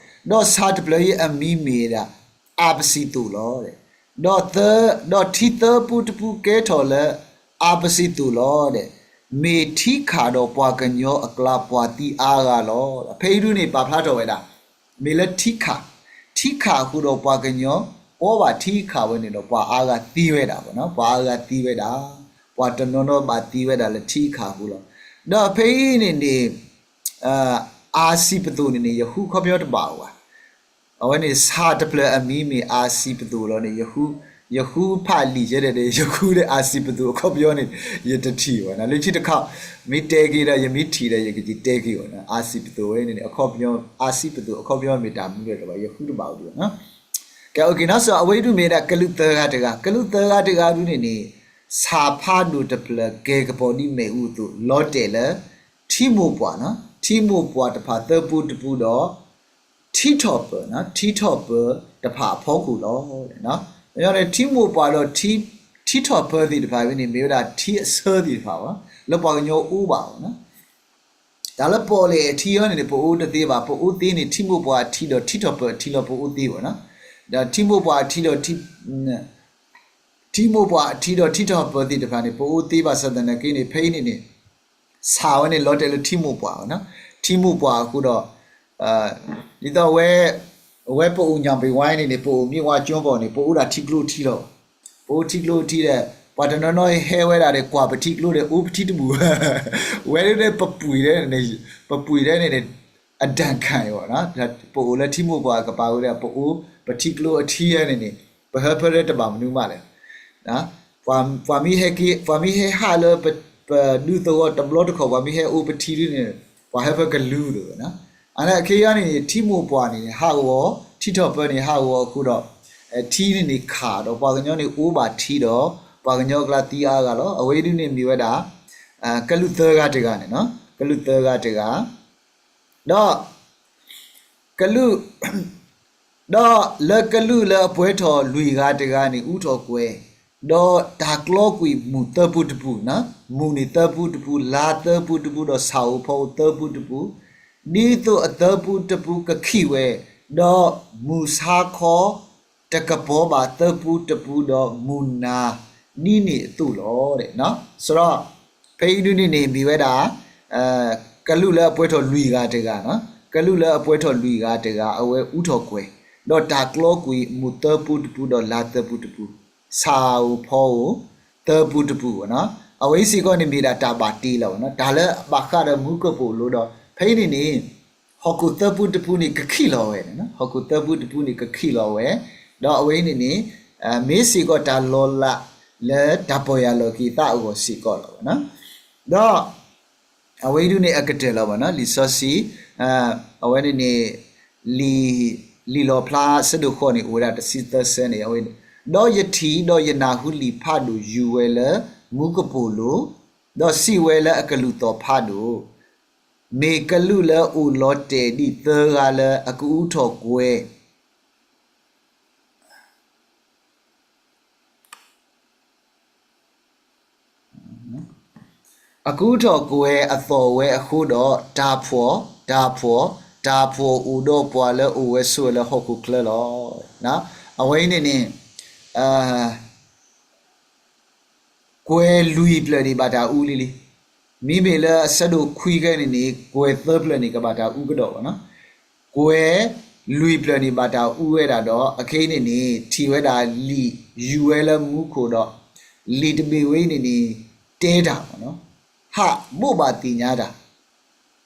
ဒီးဆၣ်တဖျၢၣ်အံၤအမံၤမ့ၢ်ဝဲဒၣ် အၤပစံသိၣ်လီၤ. ဒီးသၢ, ဒီးထံသၢပူတပူကဲထီၣ်လၢအၤပစံသိၣ်လီၤ. မ့ၢ်ထံခၣ်ဒီးပှၤကညီအကျါပှၤသံအါဂၤလီၤ. ဖဲအံၤဒုန့ၣ် ပာ်ဖျါထီၣ်ဝဲဒၣ် မ့ၢ်လၢထံခၣ်, ထံခၣ်အဃိဒီးပှၤကညီ ပှၤဘၣ်ထံခၣ်ဝဲန့ၣ်ဒီး ပှၤအါဂၤသံဝဲဒၣ်, ပှၤအါဂၤသံဝဲဒၣ်, ပှၤတနီၤနီၤဘၣ်သံဝဲဒၣ်လၢထံခၣ်အဃိလီၤ. ဒီးဖဲအံၤန့ၣ်န့ၣ် အၤစံပသိၣ်န့ၣ်န့ၣ် ယဃုခီပညီတဘၣ်ဧါ. အဝဲန့ၣ်ဆၣ်တဖျၢၣ်အမံၤမ့ၢ်အၤစံပသိၣ်လီၤန့ၣ်, ယဃုဖးလံာ်ယဲဒၣ်န့ၣ် ယဃုဒီးအၤစံပသိၣ်အခီပညီန့ၣ် ယတထံၣ်ဘၣ်နီၤ. လၢခံတခီ မ့ၢ်တဲက့ၤဒီး ယမ့ၢ်ထံၣ်ဒီး ယကက့ၤတဲက့ၤအီၤနီၤ. အၤစံပသိၣ်ဝဲန့ၣ်န့ၣ် အခီပညီ, အၤစံပသိၣ်အခီပညီမ့ၢ်တၢ်မနုၤလဲၣ်တဘၣ် ယဃုတဘၣ်အီၤဒံးနီၤ. ကဲ အဝဲဒုးမ့ၢ်ဒၣ်ကလူးသၢဂၤတဂၤ, ကလူးသၢဂၤတဂၤဒုန့ၣ်န့ၣ် ဆၣ်ဖးဒိၣ်တဖျၢၣ်ကဲၤကပီၤဒ်မ့ၣ်အူအသိး လီၤတဲာ်လၢ ထံမိၢ်ပှၢ်, ထံမိၢ်ပှၢ်တဖၣ်သၢပူတပူဒီး ထံထီၣ်ပၢၤ, ထံထီၣ်ပၢၤတဖၣ်အဖီခိၣ်လီၤ. န့ၣ် ထံမိၢ်ပှၢ်ဒီး ထံထီၣ်ပၢၤသ့ၣ်တဖၣ်ဝဲန့ၣ် မ့ၢ်ဝဲဒၣ်ထံအဆၢသ့ၣ်တဖၣ်ဘၣ် လၢပှၤကညီအိၣ်ဘၣ်အီၤနီၤ. တၢ်လၢပီၣ်လဲၣ်အထံအံၤန့ၣ်န့ၣ် ပအိၣ်တသ့ဘၣ်. ပအိၣ်သ့န့ၣ် ထံမိၢ်ပှၢ်အထံဒီးထံထီၣ်ပၢၤအထံလီၤ ပအိၣ်သ့ဘၣ်နီၤ. ဒီးထံမိၢ်ပှၢ်အထံဒီး ထံမိၢ်ပှၢ်အထံဒီးထံထီၣ်ပၢၤသ့ၣ်တဖၣ်န့ၣ် ပအိၣ်သ့ဘၣ်ဆၣ်သနာ်က့န့ၣ် ဖဲအံၤန့ၣ်န့ၣ် ဆၣ်ဝဲန့ၣ်လီၤတဲာ်လၢထံမိၢ်ပှၢ်နီၤ. ထံမိၢ်ပှၢ်အဃိဒီး ဒ်သိးဝဲ, အဝဲပအိၣ်ညၣ်ဘ့ၣ်ဝါန့ၣ်န့ၣ် ပအိၣ်မ့ၢ်ဝါကၠိပီၣ်န့ၣ် ပအိၣ်ဒၣ်ထံကျိထံလီၤ. ပအိၣ်ထံကျိထံဒီး ပှၤတနီၤနီၤဟဲဝဲဒၣ်ဒီး ကွၢ်ပထံကျိဒီး အိၣ်ပထံတဘူၣ် ဝဲဒၣ်ပပှ့ၤဒၣ်န့ၣ်, ပပှ့ၤဒၣ်န့ၣ်န့ၣ် အဒၣ်ခါအံၤဘၣ်နီၤ. ပအိၣ်လၢထံမိၢ်ပှၢ်အကပၤဝဲဒၣ် ပအိၣ်ပထံကျိအထံအံၤန့ၣ်န့ၣ် ပဟၢဖၢလၢတဘၣ်မနုၤမးလဲၣ်. ပှၤမ့ၢ်ဟဲက့ၤ, ပှၤမ့ၢ်ဟဲဟးလၢပဒူသဝီတဘျီတခီၣ် ပှၤမ့ၢ်ဟဲအိၣ်ပထံဒုန့ၣ် ပှၤဟၢဖၢကလူၤသ့နီၤ. အန့ၣ်အခ့အံၤန့ၣ် ထံမိၢ်ပှၢ်န့ၣ် ဟးဂီၤ, ထံထီၣ်ပၢၤန့ၣ် ဟးဂီၤအဃိဒီး ထံန့ၣ်န့ၣ်ခးဒီး ပှၤကညီန့ၣ်အိၣ်ဘၣ်ထံဒီး ပှၤကညီအကျါသံအါဂၤလီၤ. အဝဲဒုန့ၣ်မ့ၢ်ဝဲဒၣ် ကလူးသၢဂၤတဂၤန့ၣ်နီၤ, ကလူးသၢဂၤတဂၤ ဒီး ကလူး, ဒီးလၢကလူးလၢအပှဲၤထီၣ်လွံၢ်ဂၤတဂၤန့ၣ် အူထီၣ်ကွဲၤ, ဒီးတၢ်ကျီကွံာ်မုၢ်သၢပူတပူ, မုၢ်န့ၣ်သၢပူတပူ, လါသၢပူတပူ, ဒီးဆၣ်ဧိၤဖီဧိၤသၢပူတပူ, ဒ်သိးအသၢပူတပူကခံးဝဲ, ဒီးမုၢ်ဆါခီ တကပီၤဘၣ်သၢပူတပူ, ဒီးမုၢ်နၤဒ်န့ၣ်အသိးလီၤ. စရီ, ဖဲအံၤဒုန့ၣ်န့ၣ် မ့ၢ်ဝဲဒၣ် ကလူးလၢအပှဲၤထီၣ်လွံၢ်ဂၤတဂၤ, ကလူးလၢအပှဲၤထီၣ်လွံၢ်ဂၤတဂၤ အဝဲအူထီၣ်ကွဲၤ, ဒီးတၢ်ကျီကွံာ်မုၢ်သၢပူတပူ ဒီးလါသၢပူတပူ, ဆၣ်ဧိၤဖီဧိၤသၢပူတပူနီၤ. အဝဲအံၤစ့ၢ်ကီးန့ၣ်မ့ၢ်ဒၣ်တၢ်ဘၣ်တ့လီၤနီၤ, တၢ်လၢအဘၣ်ဃးဒီးမူကပိာ်လိၤဒီး ဖဲအံၤန့ၣ်န့ၣ် ဟီၣ်ခိၣ်သၢပူတပူန့ၣ် ကခံးလီၤဝဲ, ဟီၣ်ခိၣ်သၢပူတပူန့ၣ် ကခံးလီၤဝဲ, ဒီးအဝဲအံၤန့ၣ်န့ၣ် မ့ၢ်စ့ၢ်ကီးတၢ်လီၤလးလၢတၢ်ပီၢ်ယၢ်လီၤက့ၤသးအဂီၢ်စ့ၢ်ကီးလီၤ. ဒီး အဝဲအံၤဒုန့ၣ်အကတၢၢ်လီၤဘၣ်နီၤ, လံာ်စီဆှံ, အဝဲန့ၣ်န့ၣ် လံာ်လီၣ်ဖျါဆၢဒိၣ်ဃိးန့ၣ် အိၣ်ဝဲဒၣ်တဆံသၢဆၢန့ၣ်, အဝဲ, ဒီးယထံၣ်, ဒီးယနၢ်ဟူလံာ်ဖးဒိၣ်ယူၤဝဲလၢမူကပိာ်လိၤ, ဒီးစံးဝဲလၢအကလုၢ်သီၣ်ဖးဒိၣ်, မ့ၢ်ကလူးလၢအိၣ်လီၤတဲာ်ဒံးသၢဂၤလၢအကအူထီၣ်ကွဲၤ အကအူထီၣ်ကွဲၤအသီၣ်ဝဲအဃိဒီး, တၢ်ဖှီၣ်, တၢ်ဖှီၣ်, တၢ်ဖှီၣ်အိၣ်ဒီးပှၤလၢအိၣ်ဝဲဆိးဝဲလၢဟီၣ်ခိၣ်ချၢလီၤ. အဝဲအံၤန့ၣ်န့ၣ် ကွဲၤလွံၢ်ဖျၢၣ်န့ၣ်ဘၣ်တၢ်အူလံလံ. မ့မ့ၢ်လၢအဆၢဒိၣ်ခွံခဲန့ၣ်န့ၣ် ကွဲၤသၢဖျၢၣ်န့ၣ် ကဘၣ်တၢ်အူကဒီးဘၣ်နီၤ. ကွဲၤလွံၢ်ဖျၢၣ်န့ၣ်ဘၣ်တၢ်အူဝဲဒၣ်ဒီး အခဲအံၤန့ၣ်န့ၣ် ထံၣ်ဝဲဒၣ်လံာ်ယူၤဝဲလၢမူခိၣ်ဒီး လံာ်တဘ့ၣ်ဝဲအံၤန့ၣ်န့ၣ် တဲတၢ်ဘၣ်နီၤ. ဟးဘိးဘၣ်သ့ၣ်ညါတၢ်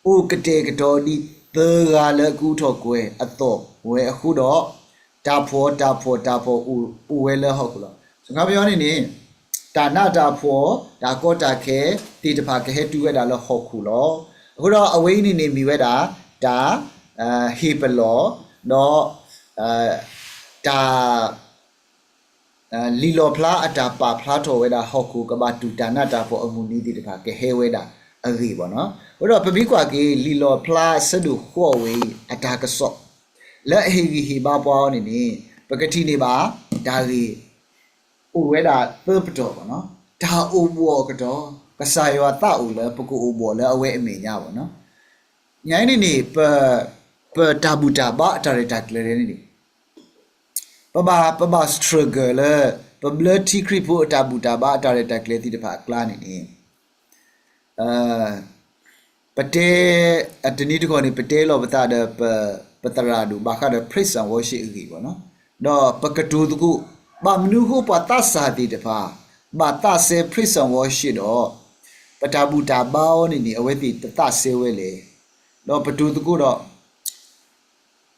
အိၣ်ကတဲာ်ကတီၤဒံးသၢဂၤလၢအကအူထီၣ်ကွဲၤအသီၣ်ဝဲအဃိဒီး, တၢ်ဖှီၣ်, တၢ်ဖှီၣ်, တၢ်ဖှီၣ်အိၣ်ဝဲလၢဟီၣ်ခိၣ်လီၤ. စခါပညီန့ၣ်န့ၣ် တၢ်နးတၢ်ဖှီၣ်, တၢ်ကီတၢ်ခဲသ့ၣ်တဖၣ်ကဟဲတုၤဝဲဒၣ်လၢဟီၣ်ခိၣ်လီၤ. အဃိဒီးအဝဲအံၤန့ၣ်န့ၣ်မ့ၢ်ဝဲဒၣ် တၢ် ဟ့ၣ်ပလီၢ် ဒီး တၢ် လံာ်လီၣ်ဖျါအတၢ်ပာ်ဖျါထီၣ်ဝဲဒၣ်ဟီၣ်ခိၣ်ကဘၣ်တူၢ်တၢ်နးတၢ်ဖှီၣ်အမုၢ်နံၤသ့ၣ်တဖၣ်ကဟဲဝဲဒၣ်အဂ့ၢ်ဘၣ်နီၤ. အဃိဒီးပမ့ၢ်ကွၢ်က့ၤ လံာ်လီၣ်ဖျါအဆၢဒိၣ်ဃိးဝဲအံၤ အတၢ်ကစီၣ် လၢအဟ့ၣ်ဂံၢ်ဟ့ၣ်ဘါပှၤအီၤန့ၣ်န့ၣ် ပကထံၣ်န့ၢ်ဘၣ် တၢ်ဂ့ၢ် အိၣ်ဝဲဒၣ်သၢပတီၢ်ဘၣ်နီၤ. တၢ်အိၣ်ဘှီၣ်အကတီၢ်, ကစၢ်ယွၤသးအိၣ်လၢပကအိၣ်ဘှီၣ်လၢအဝဲအမဲာ်ညါဘၣ်နီၤ. ညါအံၤန့ၣ်န့ၣ် ပ ပတၢ်ဘူၣ်တၢ်ဘါအတၢ်ရဲၣ်တၢ်ကျဲၤန့ၣ်န့ၣ် ပဘၣ် ပဘၣ် struggle လၢ ပဘျၢထံခရံာ်ဖိအတၢ်ဘူၣ်တၢ်ဘါအတၢ်ရဲၣ်တၢ်ကျဲၤသ့ၣ်တဖၣ်အကျါန့ၣ်န့ၣ် ပတဲ တနံၤတခီန့ၣ် ပတဲလီၤပသးဒီး ပသရၣ်ဒိၣ် ဘၣ်ဃးဒီး praise and worship အဂ့ၢ်ဘၣ်နီၤ. ဒီးပကတိၤသကိး ဘၣ်မနုၤအဃိပှၤသးစၢ်သ့ၣ်တဖၣ် ဘၣ်သးစဲ praise and worship ဒီး ပတၢ်ဘူၣ်တၢ်ဘါအီၤန့ၣ်န့ၣ် အဝဲသ့ၣ်တသးစဲဝဲလဲၣ်. ဒီးပတိၤသကိးဒီး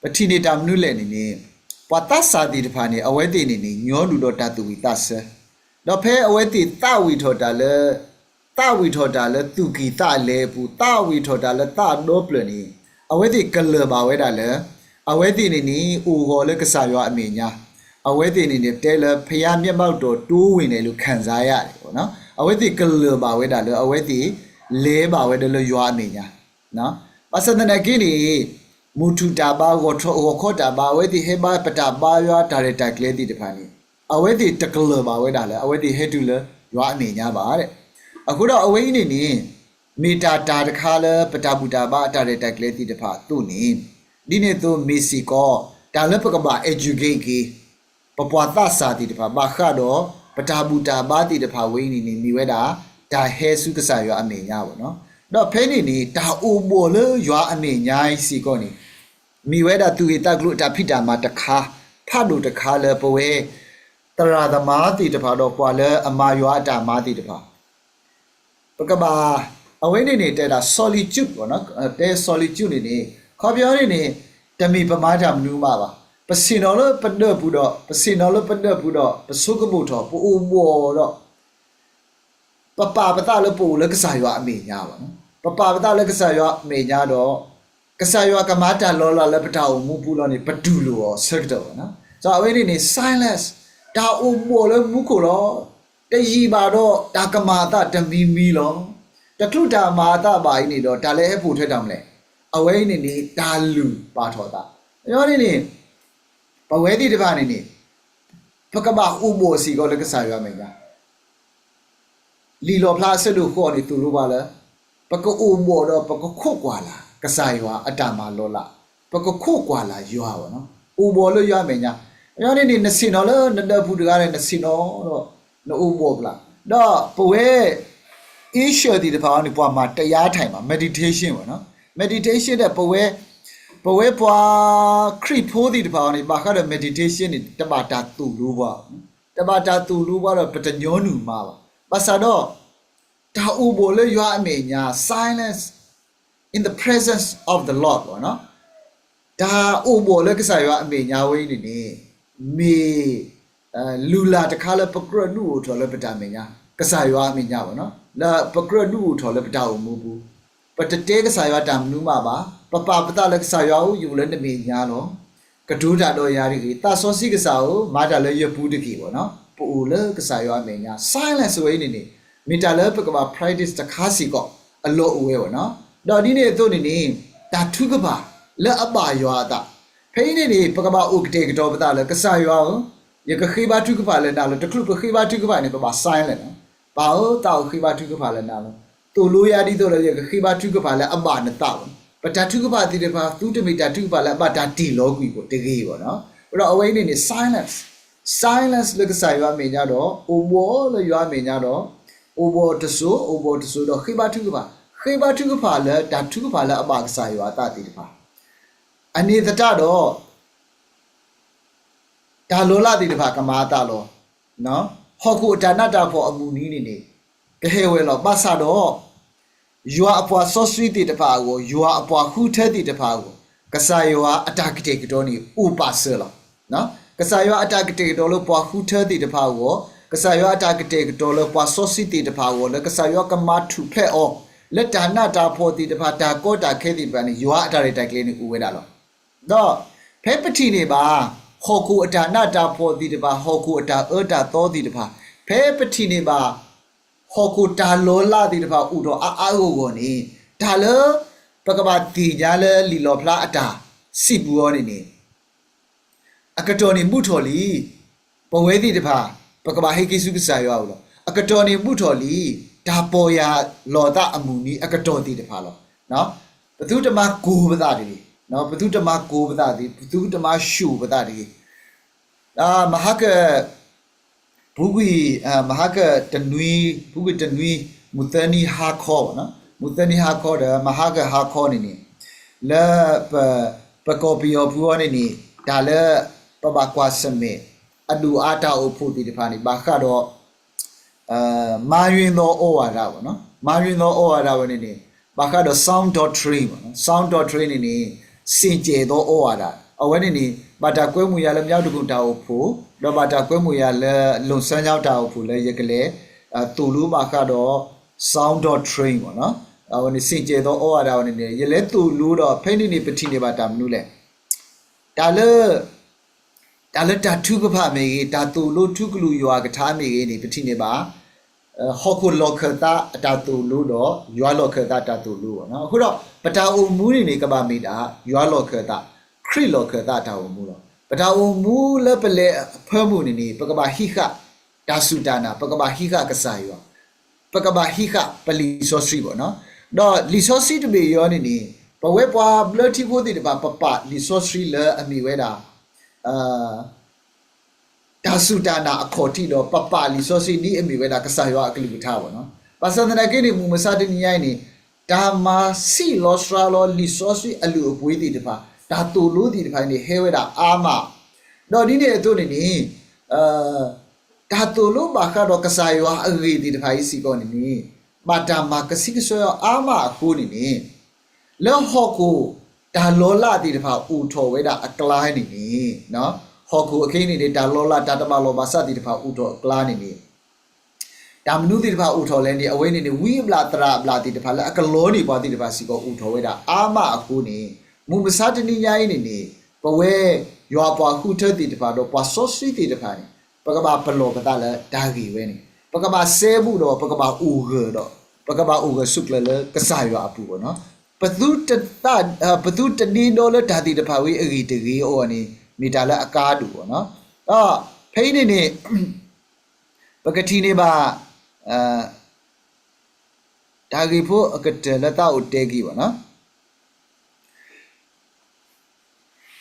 ပထံၣ်န့ၢ်တၢ်မနုၤလဲၣ်န့ၣ်န့ၣ် ပှၤသးစၢ်သ့ၣ်တဖၣ်န့ၣ် အဝဲသ့ၣ်န့ၣ်န့ၣ် ညီနုၢ်ဒီးတၢ်သူၣ်ဝံၣ်သးဆၢ, ဒီးဖဲအဝဲသ့ၣ်သးဝံၣ်ထီၣ်တၢ်လၢ သးဝံၣ်ထီၣ်တၢ်လၢသူၣ်ကံၢ်သးလဲအပူၤ, သးဝံၣ်ထီၣ်တၢ်လၢသးဒီဖျၢၣ်န့ၣ် အဝဲသ့ၣ်ကလၢၢ်ဘၣ်ဝဲဒၣ်လၢ အဝဲသ့ၣ်န့ၣ်န့ၣ် အိၣ်ဂီၤလၢကစၢ်ယွၤအမဲာ်ညါ, အဝဲသ့ၣ်န့ၣ်န့ၣ် တဲလၢ ဖယါမျက်မှောက်တော်တိုးဝင်တယ်လို့ ခံစားရတယ် အဝဲသ့ၣ်ကလၢၢ်ဘၣ်ဝဲဒၣ်လၢ အဝဲသ့ၣ် လဲၤဘၣ်ဝဲဒၣ်လၢယွၤအမဲာ်ညါ ဘၣ်ဆၣ်သနာ်က့န့ၣ် မုၢ်ထူၣ်တၢ်ဘါ ဂီၤထီၣ် ဂီၤခီတၢ်ဘါ အဝဲသ့ၣ်ဟဲဘါပတၢ်ဘါယွၤတၢ်ရဲၣ်တၢ်ကျဲၤသ့ၣ်တဖၣ်န့ၣ် အဝဲသ့ၣ်တကလၢၢ်ဘၣ်ဝဲဒၣ်လၢ အဝဲသ့ၣ်ဟဲတုၤလၢယွၤအမဲာ်ညါဘၣ်. အဃိဒီးအဝဲအံၤန့ၣ်န့ၣ် မ့ၢ်တၢ်တၢ်တခါလၢပတၢ်ဘူၣ်တၢ်ဘါအတၢ်ရဲၣ်တၢ်ကျဲၤသ့ၣ်တဖၣ်အသိးန့ၣ် ဒ်န့ၣ်အသိးမ့ၢ်စ့ၢ်ကီး တၢ်လၢပကဘၣ် educate က့ၤ ပပှၤသးစၢ်သ့ၣ်တဖၣ် ဘၣ်ဃးဒီး ပတၢ်ဘူၣ်တၢ်ဘါသ့ၣ်တဖၣ်ဝဲအံၤန့ၣ်န့ၣ် မ့ၢ်ဝဲဒၣ် တၢ်ဟဲဆူကစၢ်ယွၤအမဲာ်ညါဘၣ်နီၤ. ဒီးဖဲန့ၣ်န့ၣ် တၢ်အိၣ်ဘှီၣ်လၢယွၤအမဲာ်ညါအံၤစ့ၢ်ကီးန့ၣ် မ့ၢ်ဝဲဒၣ်သူၣ်ဂ့ၢ်သးကျိၤအတၢ်ဖံးတၢ်မၤတခါ ဖးဒိၣ်တခါလၢပဝဲ သရၣ်သမါသ့ၣ်တဖၣ်ဒီးပှၤလၢအမၤယွၤအတၢ်မၤသ့ၣ်တဖၣ် ပကဘၣ် အဝဲန့ၣ်န့ၣ် တဲဒၣ် solitude ဘၣ်နီၤ, တဲ solitude န့ၣ်န့ၣ် ခီပညီန့ၣ်န့ၣ် တမ့ၢ်ပမၤတၢ်မနုၤမးဘၣ်, ပဆ့ၣ်နီၤလၢပဒၢးပူၤဒီး ပဆ့ၣ်နီၤလၢပဒၢးပူၤဒီး ပဆိကမိၣ်ထီၣ် ပအိၣ်ဘှီၣ်ဒီး ပပာ်ပသးလၢပအိၣ်လၢကစၢ်ယွၤအမဲာ်ညါဘၣ်နီၤ, ပပာ်ပသးလၢကစၢ်ယွၤအမဲာ်ညါဒီး ကစၢ်ယွၤကမၤတၢ်လီၤလးလၢပတၢ်အိၣ်မူပူၤလီၤန့ၣ် ပတူၢ်လိာ်အီၤဆၢကတီၢ်ဘၣ်နီၤ. ဒီးအဝဲန့ၣ်န့ၣ် silence တၢ်အိၣ်ဘှီၣ်လၢမူခိၣ်လီၤ. တယံာ်ဘၣ်ဒီးတၢ်ကမၤအသးတမံၤမံၤလီၤ. တချုးတၢ်မၤအသးဘၣ်အံၤန့ၣ်ဒီး တၢ်လၢဟဲပိာ်ထွဲတၢ်မနုၤလဲၣ်, အဝဲအံၤန့ၣ်န့ၣ် တၢ်လုၢ်ပာ်ထီၣ်အသး, အန့ၣ်န့ၣ် ပဝဲသ့ၣ်တဖၣ်န့ၣ်န့ၣ် ပကဘၣ်အိၣ်ဘှီၣ်စ့ၢ်ကီးလၢကစၢ်ယွၤအမဲာ်ညါ လံာ်လီၣ်ဖျါအဆၢဒိၣ်ဃိးန့ၣ် သိၣ်လိပှၤလၢ ပကအိၣ်ဘှီၣ်ဒီးပကခိးကွၢ်လၢ် ကစၢ်ယွၤအတၢ်မၤလီၤလး, ပကခိးကွၢ်လၢ်ယွၤဘၣ်နီၤ, အိၣ်ဘှီၣ်လၢယွၤအမဲာ်ညါ, ယွၤန့ၣ်န့ၣ် နဆ့ၣ်နီၤလၢနဒၢးပူၤတဂၤန့ၣ် နဆ့ၣ်နီၤဒီး နအိၣ်ဘှီၣ်ပျၢ်, ဒီးပဝဲ Asian သ့ၣ်တဖၣ်အံၤန့ၣ် ပှၤမၤ တရားထိုင် ဘၣ် meditation ဘၣ်နီၤ, meditation ဒီး ပဝဲ ပဝဲပှၤခရံာ်ဖိသ့ၣ်တဖၣ်အံၤန့ၣ် ဘၣ်ဃးဒီး meditation န့ၣ် တဘၣ်တၢ်သိၣ်လိပှၤ, တဘၣ်တၢ်သိၣ်လိပှၤဒီး ပတညီနုၢ်မးဘၣ်. ဘၣ်ဆၣ်ဒီး တၢ်အိၣ်ဘှီၣ်လၢယွၤအမဲာ်ညါ silence in the presence of the Lord ဘၣ်နီၤ, တၢ်အိၣ်ဘှီၣ်လၢကစၢ်ယွၤအမဲာ်ညါဝဲအံၤန့ၣ်န့ၣ် မ့ၢ် လုၢ်လၢ်တခါလၢပကြၢးဒုးအိၣ်ထီၣ်လၢပတၢ်မဲာ်ညါ, ကစၢ်ယွၤအမဲာ်ညါဘၣ်နီၤ, လၢပကြၢးဒုးအိၣ်ထီၣ်လၢပတၢ်အိၣ်မူပူၤ, ပတတဲကစၢ်ယွၤတၢ်မနုၤမးဘၣ်, ပပာ်ပသးလၢကစၢ်ယွၤဧၢ ယအိၣ်လၢနမဲာ်ညါလီၤ. ကတိၤတၢ်ဒီးယၤတဂ့ၤ, သးစီဆှံကစၢ်ဧၢ မၤတၢ်လၢယပူၤတက့ၢ်ဘၣ်နီၤ, ပအိၣ်လၢကစၢ်ယွၤအမဲာ်ညါ silence ဝဲအံၤန့ၣ်န့ၣ် မ့ၢ်တၢ်လၢပကဘၣ် practice တခါစ့ၢ်ကီး အလီၢ်အိၣ်ဝဲဘၣ်နီၤ. ဒီးဒ်န့ၣ်အသိးန့ၣ်န့ၣ် တၢ်ထုကဖၣ်လၢအဘၣ်ယွၤအသး, ဖဲအံၤန့ၣ်န့ၣ် ပကဘၣ်အိၣ်ကတဲာ်ကတီၤပသးလၢ ကစၢ်ယွၤဧၢ ယကဃ့ဘါထုကဖၣ်လၢနၤလီၤ. တချုးပဃ့ဘါထုကဖၣ်န့ၣ် ပဘၣ် silent လီၤ. ပၢ်ဧၢ သးအိၣ်ဃ့ဘါထုကဖၣ်လၢနၤလီၤ. သိၣ်လိယၤဒ်သိးဒီး ယကဃ့ဘါထုကဖၣ်လၢအဘၣ်နသးလီၤ. ပတၢ်ထုကဖၣ်သ့ၣ်တဖၣ် သုတမ့ၢ်တၢ်ထုကဖၣ်လၢအဘၣ်တၢ်တ့ၢ်လီၤကွံာ်ပှၤတဂ့ၤဘၣ်နီၤ. ဒီးအဝဲအံၤန့ၣ်န့ၣ် silence, silence လၢကစၢ်ယွၤအမဲာ်ညါဒီး အိၣ်ဘှီၣ်လၢယွၤအမဲာ်ညါဒီး အိၣ်ဘှီၣ်တစိၤ အိၣ်ဘှီၣ်တစိၤဒီးဃ့ဘါထုကဖၣ်, ဃ့ဘါထုကဖၣ်လၢတၢ်ထုကဖၣ်လၢအဘၣ်ကစၢ်ယွၤအသးသ့ၣ်တဖၣ် အန့ၣ်သတးဒီး တၢ်လီၤလးသ့ၣ်တဖၣ်ကမၤအသးလီၤ. ဟီၣ်ခိၣ်အတၢ်နးတၢ်ဖှီၣ်အမုၢ်နံၤန့ၣ်န့ၣ် ကဟဲဝဲလီၤ. ဘၣ်ဆၣ်ဒီး ယွၤအပှၤစီဆှံသ့ၣ်တဖၣ်အဂီၢ်, ယွၤအပှၤဃုထၢသ့ၣ်တဖၣ်အဂီၢ်, ကစၢ်ယွၤအတၢ်ကတဲာ်ကတီၤန့ၣ် အိၣ်ပာ်စၢၤလီၤ. ကစၢ်ယွၤအတၢ်ကတဲာ်ကတီၤလၢပှၤဃုထၢသ့ၣ်တဖၣ်အဂီၢ်, ကစၢ်ယွၤအတၢ်ကတဲာ်ကတီၤလၢပှၤစီဆှံသ့ၣ်တဖၣ်အဂီၢ် လၢကစၢ်ယွၤကမၤထူၣ်ဖျဲးအီၤ လၢတၢ်နးတၢ်ဖှီၣ်သ့ၣ်တဖၣ် တၢ်ကီတၢ်ခဲသ့ၣ်တဖၣ်န့ၣ် ယွၤအတၢ်ရဲၣ်တၢ်ကျဲၤန့ၣ်အိၣ်ဝဲဒၣ်လီၤ. ဒီးဖဲပထံၣ်န့ၢ်ဘၣ် ဟီၣ်ခိၣ်အတၢ်နးတၢ်ဖှီၣ်သ့ၣ်တဖၣ် ဟီၣ်ခိၣ်အတၢ်အၢတၢ်သီသ့ၣ်တဖၣ်, ဖဲပထံၣ်န့ၢ်ဘၣ် ဟီၣ်ခိၣ်တၢ်လီၤလးသ့ၣ်တဖၣ်အိၣ်ထီၣ်အါအါဂီၢ်ဂီၢ်န့ၣ်, တၢ်လၢပကဘၣ်သ့ၣ်ညါလၢလံာ်လီၣ်ဖျါအတၢ်စံးပူၤအီၤန့ၣ်န့ၣ် အကတီၢ်န့ၣ်ဘူးထီၣ်လံ. ပဝဲသ့ၣ်တဖၣ် ပကဘၣ်ဟဲက့ၤဆူကစၢ်ယွၤအအိၣ်လီၤ. အကတီၢ်န့ၣ်ဘူးထီၣ်လံ. တၢ်ပီၢ်ယၢ်လီၤသးအမုၢ်နံၤအကတီၢ်သ့ၣ်တဖၣ်လီၤ. ပသုတမၤကိၢ်ပသးတဂ့ၤ, ပသုတမၤကိၢ်ပသးတဂ့ၤ, ပသုတမၤၡိၣ်ပသးတဂ့ၤ. မဟါက ပူၤကွံာ် မဟါကတနွံ, ပူၤကွံာ်တနွံ, မုၢ်သၢနံၤဟါခီ, မုၢ်သၢနံၤဟါခီဒီး မဟါကဟါခီန့ၣ်န့ၣ်, လၢ ပကီၢ်ပယီၤပူၤအီၤန့ၣ်န့ၣ်, တၢ်လၢပဘၣ်ကွၢ်ဆၢၣ်မဲာ် အဒိၣ်အါတၢ်အိၣ်ဖှိၣ်သ့ၣ်တဖၣ်န့ၣ် ဘၣ်ဃးဒီး မၤယွၤသီအီဝါဒၣ်ဝဲ, မၤယွၤသီအီဝါဒၣ်ဝဲန့ၣ်န့ၣ်, ဘၣ်ဃးဒီး sound doctrine, sound doctrine န့ၣ်န့ၣ်, စ့ၣ်ကဲၤသီအီဝါဒၣ်, အဝဲန့ၣ်န့ၣ် ဘၣ်တၢ်ကွဲမုာ်ယၤလၢ မြောက်ဒဂုံ တၢ်အိၣ်ဖှိၣ်, ဒီးဘၣ်တၢ်ကွဲမုာ်ယၤလၢ လူင်ဆန်းကျောင်း တၢ်အိၣ်ဖှိၣ်လၢယကလဲၤ သိၣ်လိဘၣ်ဃးဒီး sound doctrine အဝဲန့ၣ် စ့ၣ်ကဲၤသီအီဝါဒၣ်ဝဲန့ၣ်န့ၣ် ယလဲၤသိၣ်လိဒီး ဖဲန့ၣ်န့ၣ် ပထံၣ်န့ၢ်ဘၣ်တၢ်မနုၤလဲၣ်. တၢ်လၢ တၢ်လၢတၢ်ထုကဖၣ်မ့ၢ်ဂ့ၤ, တၢ်သိၣ်လိထူကလုၢ်ယွၤကထါမ့ၢ်ဂ့ၤန့ၣ် ပထံၣ်န့ၢ်ဘၣ် ဟီၣ်ခိၣ်လီၢ်ခၢၣ်သးအတၢ်သိၣ်လိဒီး ယွၤလီၢ်ခၢၣ်သးတၢ်သိၣ်လိလီၤ. အဃိဒီး ပတၢ်အိၣ်မူန့ၣ်န့ၣ် ကဘၣ်မ့ၢ်ဒၣ် ယွၤလီၢ်ခၢၣ်သး, ခရံာ်လီၢ်ခၢၣ်သးအတၢ်အိၣ်မူလီၤ. ပတၢ်အိၣ်မူလၢပလဲၤအဖၢမုၢ်န့ၣ်န့ၣ် ပကဘၣ်ဟံးဃာ်တၢ်စူၢ်တၢ်နာ်, ပကဘၣ်ဟံးဃာ်ကစၢ်ယွၤ, ပကဘၣ်ဟံးဃာ်ပလံာ်စီဆှံဘၣ်နီၤ. ဒီးလံာ်စီဆှံတဘ့ၣ်အံၤန့ၣ်န့ၣ် ပဝဲပှၤဘျၢထံဖိသ့ၣ်တဖၣ် ပပာ်လံာ်စီဆှံလၢအမ့ၢ်ဝဲဒၣ် တၢ်စူၢ်တၢ်နာ်အခီၣ်ထံးဒီး ပပာ်လံာ်စီဆှံဒ်အမ့ၢ်ဝဲဒၣ်ကစၢ်ယွၤအကလုၢ်ကထါဘၣ်နီၤ. ဘၣ်ဆၣ်သနာ်က့န့ၣ် မုၢ်မဆါတနံၤညါအံၤန့ၣ် တၢ်မၤဆံးလီၤစှၤလီၤလံာ်စီဆှံအလုၢ်အပှ့ၤသ့ၣ်တဖၣ်, တၢ်သိၣ်လိသ့ၣ်တဖၣ်န့ၣ် ဟဲဝဲဒၣ်အါမး. ဒီးဒ်န့ၣ်အသိးန့ၣ်န့ၣ် တၢ်သိၣ်လိဘၣ်ဃးဒီးကစၢ်ယွၤအဂ့ၢ်သ့ၣ်တဖၣ်အံၤစ့ၢ်ကီးန့ၣ်န့ၣ် ဘၣ်တၢ်မၤကဆံကဆှီအါမးအဃိန့ၣ်န့ၣ် လၢဟီၣ်ခိၣ်တၢ်လီၤလးသ့ၣ်တဖၣ်အိၣ်ထီၣ်ဝဲဒၣ်အကျါန့ၣ်န့ၣ်, ဟီၣ်ခိၣ်အခဲအံၤန့ၣ်န့ၣ် တၢ်လီၤလးတၢ်တဘၣ်လီၢ်ဘၣ်စးသ့ၣ်တဖၣ်အိၣ်ထီၣ်အကျါန့ၣ်န့ၣ် တၢ်မနုၤသ့ၣ်တဖၣ်အိၣ်ထီၣ်လဲၣ်န့ၣ် အဝဲန့ၣ်န့ၣ် ဝံအဘျၣ်သရၣ်အဘျၣ်သ့ၣ်တဖၣ်လၢအကလီန့ၢ်ပှၤသ့ၣ်တဖၣ်စ့ၢ်ကီးအိၣ်ထီၣ်ဝဲဒၣ်အါမးအဃိန့ၣ်, မုၢ်မဆါတနံၤညါအံၤန့ၣ်န့ၣ် ပဝဲယွၤပှၤဃုထၢသ့ၣ်တဖၣ်ဒီးပှၤစီဆှံသ့ၣ်တဖၣ်န့ၣ် ပကဘၣ်ပလီၢ်ပသးလၢတၢ်ဂ့ၢ်ဝဲန့ၣ်, ပကဘၣ်စဲဘူးဒီး ပကဘၣ်အိၣ်ဂၢၢ်ဒီး ပကဘၣ်အိၣ်ဂၢၢ်ဆိးကျၢၤလၢကစၢ်ယွၤအပူၤဘၣ်နီၤ. ပသုတ ပသုတဒ့ဒီလၢတၢ်သ့ၣ်တဖၣ်ဝဲအဂ့ၢ်တဂ့ၤအဂီၢ်န့ၣ် မ့ၢ်တၢ်လၢအကါဒိၣ်ဘၣ်နီၤ. ဒီးဖဲအံၤန့ၣ်န့ၣ် ပကထံၣ်န့ၢ်ဘၣ် တၢ်ဂ့ၢ်ဖိအကတၢၢ်လၢသးအိၣ်တဲက့ၤဘၣ်နီၤ.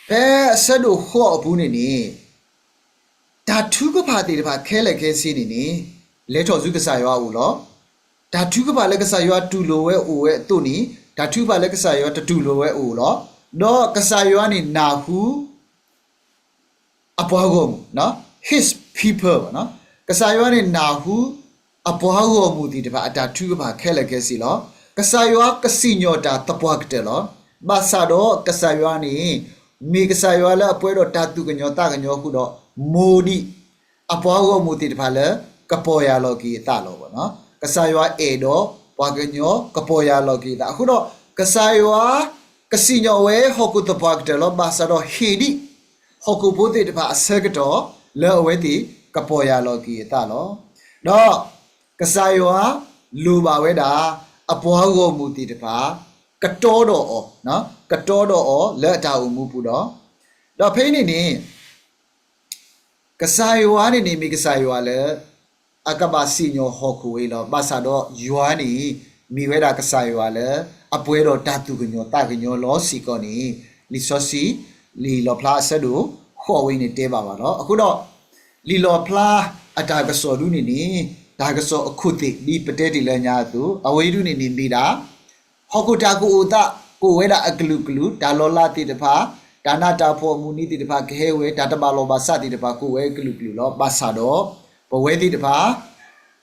ဖဲအဆၢဒိၣ်ဃိးအပူၤန့ၣ်န့ၣ် တၢ်ထုကဖၣ်သ့ၣ်တဖၣ်ခဲလၢာ်ခဲဆ့န့ၣ်န့ၣ် လဲၤထီၣ်ဆူကစၢ်ယွၤအအိၣ်လီၤ. တၢ်ထုကဖၣ်လၢကစၢ်ယွၤတူၢ်လိာ်ဝဲအိၣ်ဝဲအသိးန့ၣ် တၢ်ထုကဖၣ်လၢကစၢ်ယွၤတတူၢ်လိာ်ဝဲအိၣ်လီၤ. ဒီးကစၢ်ယွၤန့ၣ်နၢ်ဟူ အပှၤဂီၢ်မုၢ်, his people ဘၣ်နီၤ. ကစၢ်ယွၤန့ၣ်နၢ်ဟူ အပှၤဂီၢ်မုၢ်သ့ၣ်တဖၣ်အတၢ်ထုကဖၣ်ခဲလၢာ်ခဲဆ့လီၤ. ကစၢ်ယွၤကစံၣ်ညီၣ်တၢ်သပှၢ်ကတၢၢ်လီၤ. ဘၣ်ဆၣ်ဒီးကစၢ်ယွၤန့ၣ် မ့ၢ်ကစၢ်ယွၤလၢအပှဲၤဒီးတၢ်သူၣ်ကညီၤသးကညီၤအဃိဒီး မိၢ်ဒံး အပှၤဂီၢ်မုၢ်သ့ၣ်တဖၣ်လၢ ကပီၢ်ယၢ်လီၤက့ၤအသးလီၤဘၣ်နီၤ. ကစၢ်ယွၤအဲၣ်ဒိးပှၤကညီ ကပီၢ်ယၢ်လီၤက့ၤအသး. အဃိဒီး ကစၢ်ယွၤ ကစံၣ်ညီၣ်ဝဲဟီၣ်ခိၣ်သပှၢ်ကတၢၢ်လီၤ. ဘၣ်ဆၣ်ဒီးဟ့ၣ်ဒံး ဟီၣ်ခိၣ်ဖိသ့ၣ်တဖၣ်အဆၢကတီၢ် လၢအဝဲသ့ၣ်ကပီၢ်ယၢ်လီၤက့ၤအသးလီၤ. ဒီးကစၢ်ယွၤလိၣ်ဘၣ်ဝဲဒၣ် အပှၤဂီၢ်မုၢ်သ့ၣ်တဖၣ် ကတီဒီးအီၤ, ကတီဒီးအီၤလၢအတၢ်အိၣ်မူပူၤဒီး, ဒီးဖဲအံၤန့ၣ်န့ၣ် ကစၢ်ယွၤန့ၣ်န့ၣ် မ့ၢ်ကစၢ်ယွၤလၢ အကဘၣ်စံၣ်ညီၣ်ဟီၣ်ခိၣ်ဝဲအံၤလီၤ. ဘၣ်ဆၣ်ဒီးယွၤန့ၣ် မ့ၢ်ဝဲဒၣ်ကစၢ်ယွၤလၢ အပှဲၤဒီးတၢ်သူၣ်ကညီၤသးကညီၤလီၤစ့ၢ်ကီးန့ၣ် လံာ်စီဆှံ လံာ်လီၣ်ဖျါအဆၢဒိၣ်ဃိးဝဲအံၤန့ၣ်တဲဘၣ်ဘၣ်လီၤ. အဃိဒီး လံာ်လီၣ်ဖျါအတၢ်ကစီၣ်ဒုန့ၣ်န့ၣ် တၢ်ကစီၣ်အခိၣ်သ့ၣ်ဒ်ပတဲတ့ၢ်လၢညါအသိး အဝဲအံၤဒုန့ၣ်န့ၣ် မ့ၢ်ဒၣ် ဟီၣ်ခိၣ်တၢ်ကအိၣ်သး ကအိၣ်ဝဲဒၣ်အကလုာ်ကလုာ်, တၢ်လီၤလးသ့ၣ်တဖၣ်, တၢ်နးတၢ်ဖှီၣ်အမုၢ်နံၤသ့ၣ်တဖၣ်ကဟဲဝဲ, တၢ်တဘၣ်လီၢ်ဘၣ်စးသ့ၣ်တဖၣ်ကအိၣ်ဝဲအကလုာ်ကလုာ်လီၤ. ဘၣ်ဆၣ်ဒီး ပဝဲသ့ၣ်တဖၣ်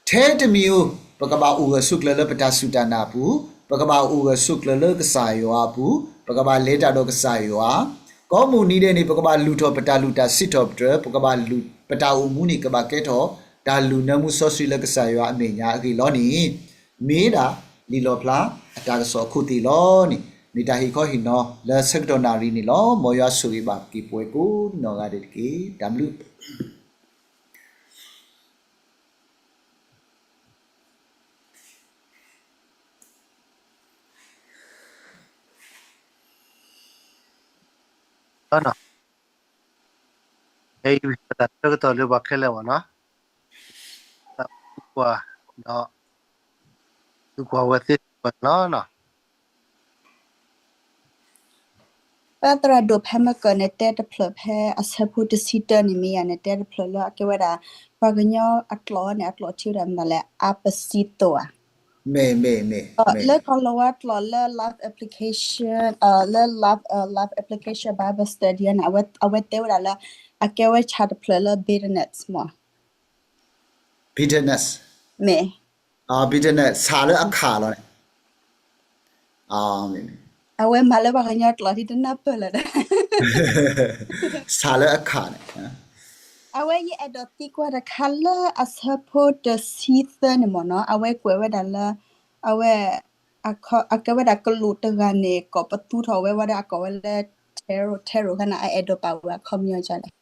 ထဲတမံၤဧိၤ ပကဘၣ်အိၣ်ဂၢၢ်ဆိးကျၢၤလၢပတၢ်စူၢ်တၢ်နာ်အပူၤ, ပကဘၣ်အိၣ်ဂၢၢ်ဆိးကျၢၤလၢကစၢ်ယွၤအပူၤ, ပကဘၣ်လဲၤတၢ်ဒီးကစၢ်ယွၤ, ကိးမုၢ်နံၤဒဲးန့ၣ် ပကဘၣ်လုၢ်ထီၣ်ပတၢ်လုၢ်တၢ်စံးထီၣ်ပတြၢၤ, ပကဘၣ်လုၢ် ပတၢ်အိၣ်မူန့ၣ် ကဘၣ်ကဲထီၣ် တၢ်လုၢ်နၢမူစီဆှံလၢကစၢ်ယွၤအမဲာ်ညါအဂ့ၢ်လီၤန့ၣ် မ့ၢ်ဒၣ်လံာ်လီၣ်ဖျါ တၢ်ကစီၣ်အခိၣ်သ့ၣ်လီၤန့ၣ် မ့ၢ်တၢ်ဟ့ၣ်ခီဟ့ၣ်နီၤလၢဆၢကတီၢ်နၣ်ရံၣ်န့ၣ်လီၤ. မ်ယွၤဆိၣ်ဂ့ၤဘၣ်က့ၤပဝဲကိးနီၢ်ဂၤဒဲးတက့ၢ်. တၢ်ဘျုး ဖဲအံၤပတၢ်ဆၢကတီၢ်လၢပှၤခဲလၢာ်ဘၣ်နီၤ, တၢ်သူကွၢ်, ဒီး သူကွၢ်ဝဲသ့ၣ်တဖၣ်န့ၣ်လီၤ. ပသရၣ်ဒိၣ်ဖဲမကၢၢ်န့ၣ် တဲတဖျၢၣ်ဖဲအဆၢဖိတဆံတၢန့ၣ်မ့ၢ်ယၤန့ၣ် တဲတဖျၢၣ်လၢအကဲဝဲဒၣ် ပှၤကညီအကျိာ်န့ၣ် အကျိာ်ထံဝဲဒၣ်မနုၤလဲၣ် အပစံသိၣ်ဧါ. မ့ၢ် မ့ၢ် မ့ၢ် လၢကီၢ်လီၤဝါကျိာ်လၢ life application လၢ life application Bible study န့ၣ် အဝဲတဲဝဲဒၣ်လၢ အကဲဝဲဆၣ်တဖျၢၣ်လၢ bitterness မ့ၢ် bitterness မ့ၢ် bitterness ဆၣ်လၢအခၣ်လီၤန့ၣ်. အဝဲမၤလၢပှၤကညီကျိာ်ဒ်တနၢ်ပၢၢ်လၢၤဒီး ဆၣ်လၢအခၣ်န့ၣ် အဝဲယအဲၣ်ဒိးသံကွၢ်တခါလၢအဆၢဖိတဆံသၢန့ၣ်မ့ၢ်နီၤ, အဝဲကွဲးဝဲဒၣ်လၢ အဝဲ အကဲဝဲဒၣ်ကလူးတဂၤန့ၣ် ကိးပသူထီၣ်ဝဲဝဲဒၣ်အကိးဝဲလၢ tarot tarot ခါန့ၣ် အအဲၣ်ဒိးပာ်ဝဲအခီပညီဒ်လဲၣ်.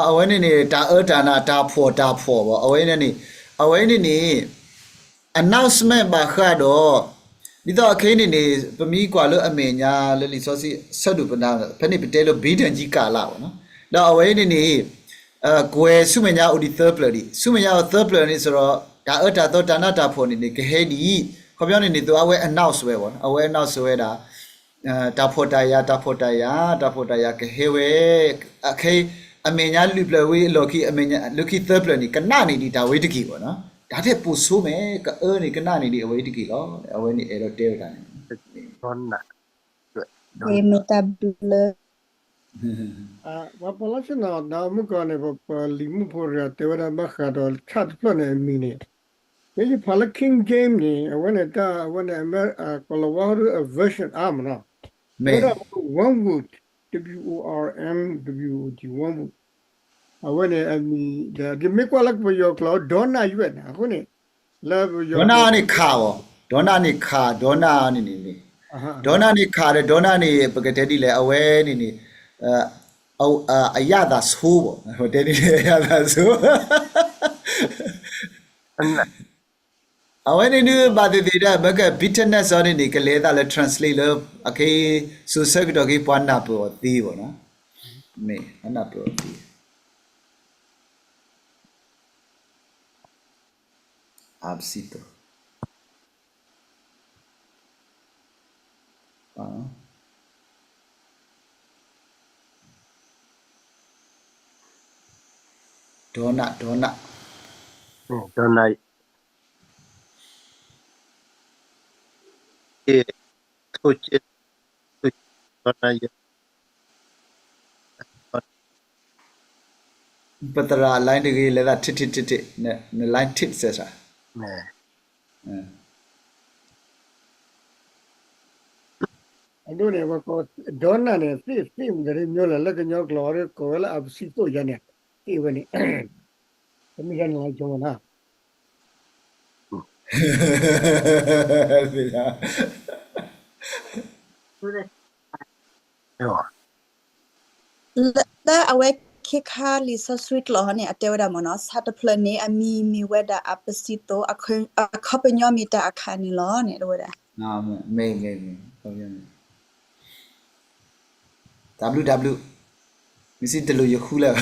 အဝဲန့ၣ်န့ၣ် တၢ်အၢတၢ်နးတၢ်ဖှီၣ်တၢ်ဖှီၣ်ဘၣ် အဝဲန့ၣ်န့ၣ် အဝဲန့ၣ်န့ၣ် announcement ဘၣ်ဃးဒီး ဒ်သိးအခဲအံၤန့ၣ်န့ၣ် ပမ့ၢ်ကွၢ်လၢအမဲာ်ညါလၢလံာ်စီဆှံဆၢဒိၣ်ပနၢ် ဖဲန့ၣ်ပတဲလၢ ဘံၣ်ထၢၣ်ကံကၣ်လၣ်ဘၣ်နီၤ, ဒီးအဝဲန့ၣ်န့ၣ် ကွဲၤဆူမဲာ်ညါအိၣ်ဒံးသၢဖျၢၣ်ဒံး, ဆူမဲာ်ညါအိၣ်သၢဖျၢၣ်န့ၣ်စ့ၢ်ကီး တၢ်အၢတၢ်သီတၢ်နးတၢ်ဖှီၣ်န့ၣ်န့ၣ် ကဟဲဒ်အံၤ, ခီပညီန့ၣ်န့ၣ် သိးအဝဲ announce ဝဲဘၣ်နီၤ, အဝဲ announce ဝဲဒၣ် တၢ်ဖှီၣ်တၢ်ယာ် တၢ်ဖှီၣ်တၢ်ယာ် တၢ်ဖှီၣ်တၢ်ယာ်ကဟဲဝဲ, အခဲအံၤ အမဲာ်ညါလွံၢ်ဖျၢၣ်ဝံၤအလီၢ်ခံ အမဲာ်ညါလၢခံသၢဖျၢၣ်န့ၣ် ကနးန့ၢ်ဒံးတၢ်ဝဲတက့ၢ်ဘၣ်နီၤ, တၢ်ထဲပိာ်ဆိမဲာ် ကအၢန့ၣ် ကနးန့ၢ်ဒံးအဝဲတက့ၢ်လီၤ, အဝဲန့ၣ်အဲၣ်ဒိးတဲဝဲဒၣ်န့ၣ် မ့ၢ်တၢ်ဘျုး ပှၤပလီၢ်ဆ့ၣ်နီၤ ဒီးမုၢ်ကီၢ်န့ၣ် ပလံာ်မုၢ်ဖိတဂၤတဲဝဲဒၣ်ဘၣ်ဃးဒီးဆၣ်တဖျၢၣ်န့ၣ်အမံၤန့ၣ်, မ့ၢ်ယဖးလၢ King James န့ၣ် အဝဲန့ၣ်တၢ် အဝဲန့ၣ် ကီၢ်လီၤဝါဟီဒု အ version အါမးနီၤ, ဝဲဒၣ် wormwood, W O R M W O O D, wormwood, အဝဲန့ၣ်အမံၤ ဒီးမ့ၢ်ကွၢ်လၢပယီၤကျိာ် ဒေါနရွက်န့ၣ် အဃိန့ၣ် လၢပယီၤ ဒေါနန့ၣ်ခါဘၣ်, ဒေါနန့ၣ်ခါ, ဒေါနန့ၣ်န့ၣ်, ဒေါနန့ၣ်ခါဒီး ဒေါနန့ၣ် ပကတဲဒ်လဲၣ် အဝဲန့ၣ်န့ၣ် အရသာဆိုးဘၣ်, တဲဒ်လဲၣ် အရသာဆိုး အဝဲန့ၣ်ဒုးဘၣ်သ့ၣ်သ့ၣ်ဒၣ် မ့ၢ်က bitterness အီၤန့ၣ်န့ၣ် ကလဲၤသးလၢ translate လၢ အခဲ စိၤဆၢကတီၢ်ခဲ ပှၤနၢ်ပၢၢ်အီၤသ့ဘၣ်နီၤ, မ့ၢ်အနၢ်ပၢၢ်အီၤသ့ အပစံသိၣ် ဒေါန, ဒေါန, ဒေါန, ပသရၣ် line တဂ့ၤ လဲၤသးထံၣ်ထံၣ်ထံၣ်ထံၣ်, န line ထံၣ်စဲးစး အဒိန့ၣ် ပကိး ဒေါနန့ၣ် သ့ၣ်သ့ၣ်မတၤဒ်မျိုးလဲၣ် လၢကညီကျိာ်အီၤဒီး ကိးဝဲလၢအပစံသိၣ်ယၤန့ၣ် သ့ၣ်ဝဲန့ၣ် တမ့ၢ်ယၤန့ၣ်လီၤ ကၠီမနၤ လၢအဝဲခ့ခါလံာ်စီဆှံကျိာ်ဟီန့ၣ် အတဲဝဲဒၣ်မ့ၢ်နီၤ ဆၣ်တဖျၢၣ်န့ၣ် အမံၤမ့ၢ်ဝဲဒၣ်အပစံသိၣ် အခီပညီမ့ၢ်တၢ်အခးန့ၣ်လီၤန့ၣ် တဲဝဲဒၣ် မ့ၢ် မ့ၢ် မ့ၢ် တၢ်ဘျုး တၢ်ဘျုး မ့ၢ်စံးတလိၣ်ယဃုလၢ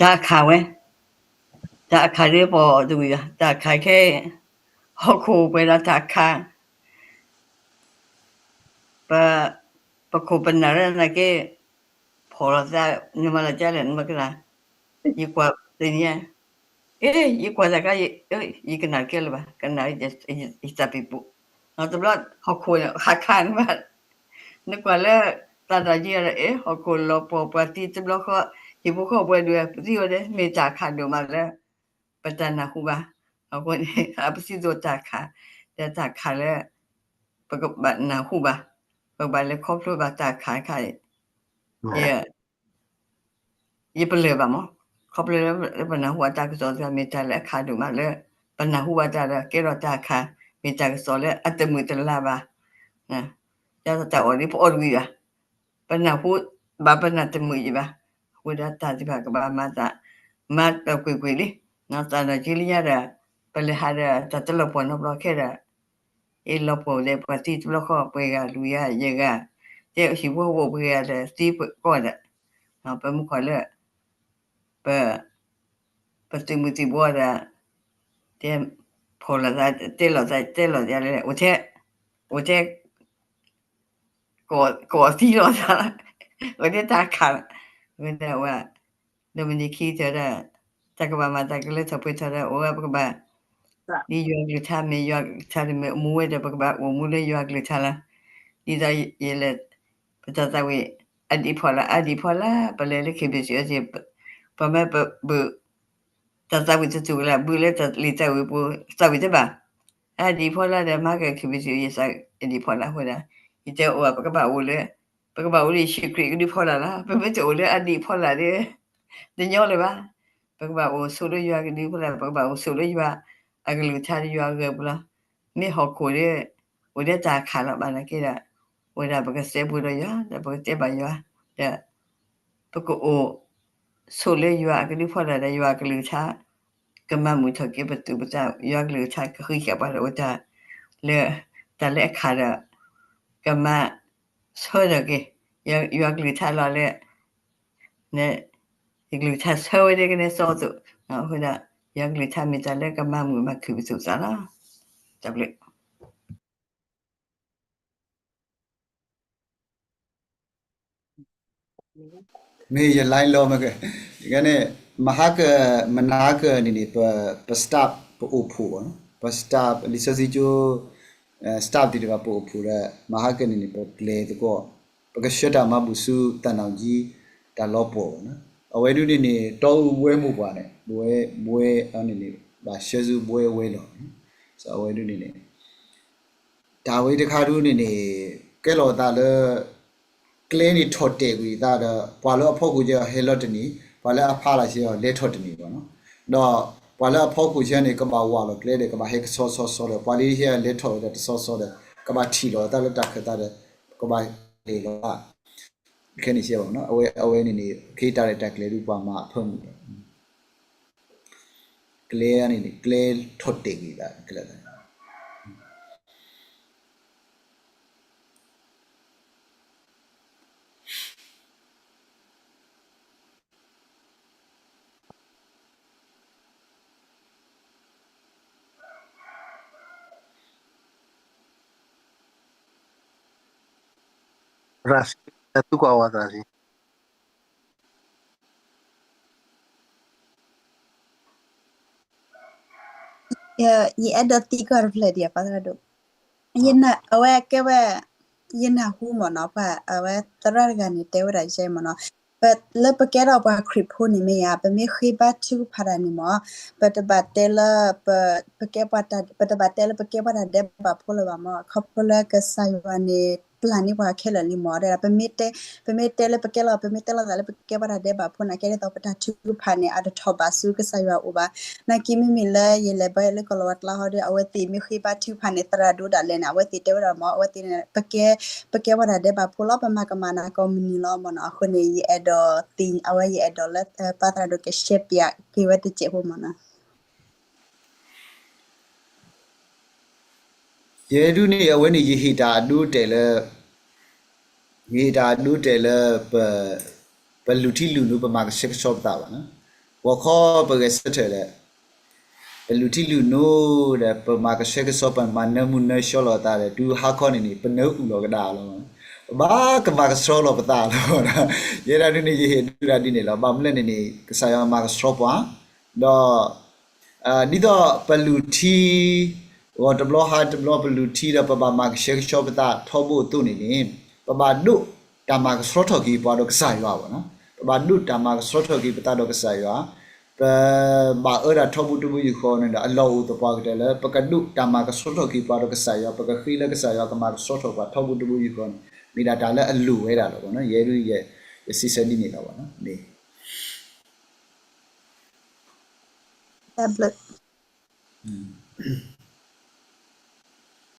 တၢ်အခးဝဲ, တၢ်အခးဒ်ပှၤတဝံၤ, တၢ်အခးခဲ ဟီၣ်ခိၣ်ပှဲၤဒီးတၢ်အခး, ပ ပခိၣ်ပနၢ်လၢနာ်က့ ဖီၣ်လီၤသး နမၤလီၤကလဲၣ် နမၤကနၣ်, ယကွၢ်တနံၤညါ အ့ ယကွၢ်တၢ်ခါ ယကနၣ်တကဲလၢၤဘၣ်, ကနၣ် ယတၢ်ပံၤပူၤ, တဘျီဟီၣ်ခိၣ်န့ၣ် ဟးခးန့ၣ်ဘၣ်, နကွၢ်လၢ တၢ်တၢ်ယံၤဒီး အ့ ဟီၣ်ခိၣ်လီၤပှီၢ်ပှၤသံတဘျီဃီ, ဟံၣ်ဖိဃီဖိပှဲၤဒုး ပသံဝဲဒၣ် မ့ၢ်တၢ်ခးဒိၣ်မးလၢ ပတၢ်နၢ်ဟူဘၣ်. အဃိန့ၣ် အပစံးသိးတၢ်ခး, ဒီးတၢ်ခးလၢ ပကဘၣ်နၢ်ဟူဘၣ်, ပကဘၣ်လဲၤခီဖျိဘၣ်တၢ်ခးတခါအံၤ ယပလၢၢ်ဘၣ်မး, ခီဖျိလၢပနၢ်ဟူအတၢ်ကစီၣ်တခါ မ့ၢ်တၢ်လၢအခးဒိၣ်မးလၢ ပနၢ်ဟူဘၣ်တၢ်ဒီး ကဲထီၣ်တၢ်ခး, မ့ၢ်တၢ်ကစီၣ်လၢအတမုာ်တလၤဘၣ်. တၢ်အီၣ်ဒ်ပအီၣ်တဝံၤဘၣ်, ပနၢ်ဟူဘၣ်ပနၢ်တမုာ်ယံၤဘၣ်. အဃိဒီးတၢ်သ့ၣ်တဖၣ်ကဘၣ်မၤသး, မၤတၢ်ကွ့ၢ်ကွ့ၢ်လံ, သးနီၢ်က့လၢညါဒီး ပလဲၤဟးဒီးတၢ်တလီၤပှီၢ်နီတဘျီခဲဒီး အ့ၣ်လီၤပှီၢ်ဒီးပှၤသံတဘျီဃီ ပှဲၤဂၤလွံၢ်ဂၤယဲၢ်ဂၤ, တဲဟံၣ်ဖိဃီဖိပှဲၤဂၤဒီးသံပကီၢ်ဒီး, ပမုၢ်ခီၣ်လၢ ပ ပသုးမုၢ်သံၣ်ဘိဒီး တဲဖီၣ်လိာ်သး တဲလိာ်သး တဲလိာ်သးလၢ အိၣ်ထဲ အိၣ်ထဲ ကိးသံလိာ်သးလီၤ, အိၣ်ထဲတၢ်ခးလီၤ, ဝဲဒၣ်ဝဲ ဒိးမနံၤခံထၢၣ်ဒီး တၢ်ကဘၣ်မၤသးကလၢထီၣ်ပှဲၤထီၣ်ဒီး အိၣ်ဝဲပကဘၣ် ဒ်ယွၤကလုၢ်ကထါမ့ၢ် ယွၤကလုၢ်ကထါတမ့ၢ် မူဝဲဒီး ပကဘၣ်အိၣ်မူလၢယွၤကလုၢ်ကထါလီၤ. ဒ်သိးယလဲၤ ပတၢ်သးဝံၣ် အဒံးဖီလာ် အဒံးဖီလာ် ပလဲၤလၢ KBC အစ့ၢ် ပမ့ၢ်ပဘုး တၢ်သးဝံၣ်တတူၢ်ကလာ် ဘုးလၢတၢ်လံာ်သးဝံၣ်ပူၤ သးဝံၣ်တဘၣ် အဒံးဖီလာ်ဒီး မၤက KBC ယသးအဒံးဖီလာ်အဃိဒီး ယတဲအိၣ် ပကဘၣ်အိၣ်လၢ ပကဘၣ်အိၣ်လၢယ့ၣ်ၡူးခရံာ်ကဒုးဖီလာ်လီၤ. ပမ့ၢ်တအိၣ်လၢအဒံးဖီလာ်ဒီး တညီလၢၤဘၣ်. ပကဘၣ်အိၣ်ဆိးလၢယွၤကဒုးဖီလာ် ပကဘၣ်အိၣ်ဆိးလၢယွၤအကလုၢ်ကထါဒီးယွၤအဂၢၢ်ပူၤလီၤ. မ့ၢ်ဟီၣ်ခိၣ်ဒီး အိၣ်ဒီးတၢ်ခးလီၤဘၣ်နာ်က့ဒီး အိၣ်ဝဲဒၣ်ပကစဲဘူးဒီးယွၤ ဒီးပကတဲဘၣ်ယွၤ ဒီး ပကအိၣ်ဆိးလၢယွၤအကဒုးဖီလာ်ဒီးယွၤအကလုၢ်ကထါ ကမၤမုာ်ထီၣ်က့ၤပသူၣ်ပသး ယွၤကလုၢ်ကထါကဃံဃာ်ပှၤဒီးအိၣ်တၢ်လၢ တၢ်လၢအခးဒီး ကမၤဆၢထၢၣ်က့ၤ ယွၤကလုၢ်ကထါလီၤလၢ ယကလုၢ်ကထါဆၢဝဲဒၣ်ကနဲစီအသိး အဃိဒီး ယွၤကလုၢ်ကထါမ့ၢ်တၢ်လၢကမၤမုာ်မၤခုၣ်ပသူၣ်ပသးလီၤ. တၢ်ဘျုး မ့ၢ်ယ line လီၤမ့ၢ်ကဲ, ယကဲန့ၣ် မဟါက မနၤကန့ၣ်န့ၣ် ပ ပ staff ပအိၣ်ဖှိၣ်ဘၣ်နီၤ, ပ staff လံာ်စီဆှံကၠိ staff သ့ၣ်တဖၣ်ပအိၣ်ဖှိၣ်ဒီး မဟါကန့ၣ်န့ၣ် ပပျဲသကိး ပကဆှၢတၢ်မၤဘူၣ်ဆူ သးနီၣ်ကံ တၢ်လီၤပှီၢ်ဘၣ်နီၤ, အဝဲဒၣ်န့ၣ်န့ၣ် တီအူဘှဲမိၢ်ပှၢ်န့ၣ် ဘှဲ ဘှဲန့ၣ်န့ၣ် ဘၣ်ဆှၢဆူဘှဲဝဲလီၤ, အဝဲဒၣ်န့ၣ်န့ၣ် တၢ်ဝဲတခါဒၣ်န့ၣ်န့ၣ် ကဲလီၤအသးလၢ ကျဲန့ၣ်ထီၣ်တဲာ်ကွံာ်အသးဒီး ပှၤလၢအဖီခိၣ်ကဲအီၤဟဲလီၤတန့ၢ်, ပှၤလၢအဖီလာ်ကဲအီၤလဲၤထီၣ်တန့ၢ်ဘၣ်နီၤ, ဒီးပှၤလၢအဖီခိၣ်ကဲန့ၣ် ကဘၣ်ဝးလီၤကျဲဒီး ကဘၣ်ဟဲကစီစီစီဒီး ပှၤလၢဟဲလဲၤထီၣ်ဝဲဒၣ်တစီစီဒီး ကဘၣ်ထံၣ်လီၤအသးလၢတၢ်ခၢၣ်သးဒီး ကဘၣ်လဲၤလီၤဘၣ် ခဲန့ၣ်စဲဘၣ်နီၤ, အဝဲ အဝဲန့ၣ်န့ၣ် ကဟ့ၣ်တၢ်ရဲၣ်တၢ်ကျဲၤဒ်ပှၤမၤအဖၢမုၢ်လီၤ. ကျဲန့ၣ်န့ၣ် ကျဲထီၣ်တဲာ်ကွံာ်သး ကျဲ သရၣ်စံ တၢ်သူကွၢ်ဝဲသရၣ်စံ ယအဲၣ်ဒိးသံကွၢ်တဖျၢၣ်ဒံး ပၢ်သရၣ်ဒိၣ်, အဝဲကဲဝဲ ယနၢ်ဟူမ့ၢ်နီၤ, ပှၤအဝဲသရၣ်တဂၤန့ၣ် တဲဝဲဒၣ်ယဲမ့ၢ်နီၤ, လၢပကဲထီၣ်ပှၤခရံာ်ဖိန့ၣ်မ့ၢ်ဧါ, ပမ့ၢ်ဃ့ဘါထုကဖၣ်တၢ်န့ၣ်မ့ၢ် ပတဘၣ်တဲလၢ ပကဲပှၤတၢ် ပတဘၣ်တဲလၢပကဲပှၤတၢ်ဒဲးဘးဖိလၢၤဘၣ်မ့ၢ်, ခီဖျိလၢကစၢ်ယွၤန့ၣ် ပျၢ်န့ၢ်ပှၤခဲလၢာ်လံမ့ၢ်, ဒီးပမ့ၢ်တဲ ပမ့ၢ်တဲလၢပကဲလီၤ ပမ့ၢ်တဲလိာ်သးလၢပကဲပှၤတၢ်ဒဲးဘးဖိနာ်က့ ဒ်သိးပတၢ်ထုကဖၣ်န့ၣ် အတထီၣ်ဘးဆူကစၢ်ယွၤအအိၣ်ဘၣ်. နာ်က့မ့မ့ၢ်လၢယလဲၤဘၣ်လၢကီၢ်လီၤဝါကျါဟီဒီး အဝဲသ့ၣ်မ့ၢ်ဃ့ဘါထုကဖၣ်န့ၣ် သရၣ်ဒိၣ်ဒၣ်လဲာ်န့ၣ် အဝဲသ့ၣ်တဲဝဲဒၣ်မ့ၢ် အဝဲသ့ၣ်န့ၣ် ပကဲ ပကဲပှၤတၢ်ဒဲးဘးဖိလီၤ ပမၤကမၣ်နၤကိးမုၢ်နံၤလီၤမ့ၢ်နီၤ. အဃိန့ၣ် ယအဲၣ်ဒိးသ့ၣ် အဝဲယအဲၣ်ဒိးလၢ ပၢ်သရၣ်ဒိၣ်ကရှဲပၠးက့ၤဝဲတစဲးဖိမ့ၢ်နီၤ. ယဲဒၣ်န့ၣ် အဝဲန့ၣ် ယဟ့ၣ်တၢ်အဒိတဲာ်လၢ ယဟ့ၣ်တၢ်အဒိတဲာ်လၢ ပ ပလူၤထံလူၤနိ ပမၤကဆှဲကဆှီပသးဘၣ်နီၤ. ဂီၤခီပဂဲၤဆၢထၢၣ်လၢ ပလူၤထံလူၤနိဒီး ပမၤကဆှဲကဆှီ ပမၤနၢမူနၢဆှီလိာ်သးဒီး တုၤဟါခီန့ၣ်န့ၣ် ပနၢအုၣ်လီၤကဒါလီၤ. ပဘၣ်ကမၤကဆှီလီၤပသးလီၤ. ယဲဒၣ်ဒ်န့ၣ် ယဟ့ၣ်ဒုးဒၣ်ဒ်န့ၣ်လီၤ. ဘၣ်မနုၤလဲၣ်န့ၣ်န့ၣ် ကစၢ်ယွၤမၤကဆှီပှၤ ဒီး ဒ်သိးပလူၤထံ ဂီၤတဘျီဟါတဘျီ ပလူၤထံဒီး ပဘၣ်မၤကဆှဲကဆှီပသးထီဘိအသိးန့ၣ်န့ၣ် ပဘၣ်ဒိးတၢ်မၤကဆှီထီၣ်က့ၤပှၤဒီးကစၢ်ယွၤဘၣ်နီၤ. ပဘၣ်ဒိးတၢ်မၤကဆှီထီၣ်က့ၤပသးဒီးကစၢ်ယွၤ, ပဘၣ်အၢတၢ်ထီဘိတဘိယူၢ်ဃီန့ၣ်ဒီး အလီၢ်အိၣ်သပှၢ်ကတၢၢ်လၢ ပကဒိးတၢ်မၤကဆှီထီၣ်က့ၤပှၤဒီးကစၢ်ယွၤ, ပကဃ့လၢကစၢ်ယွၤကမၤကဆှီထီၣ်ပှၤထီဘိတဘိယူၢ်ဃီန့ၣ် မ့ၢ်ဒၣ်တၢ်လၢအလိၣ်ဝဲဒၣ်လီၤ. ယဲဒၣ်ယ ယစံးဆၢဒ်န့ၣ်လီၤ. မ့ၢ် တၢ်ဘျုး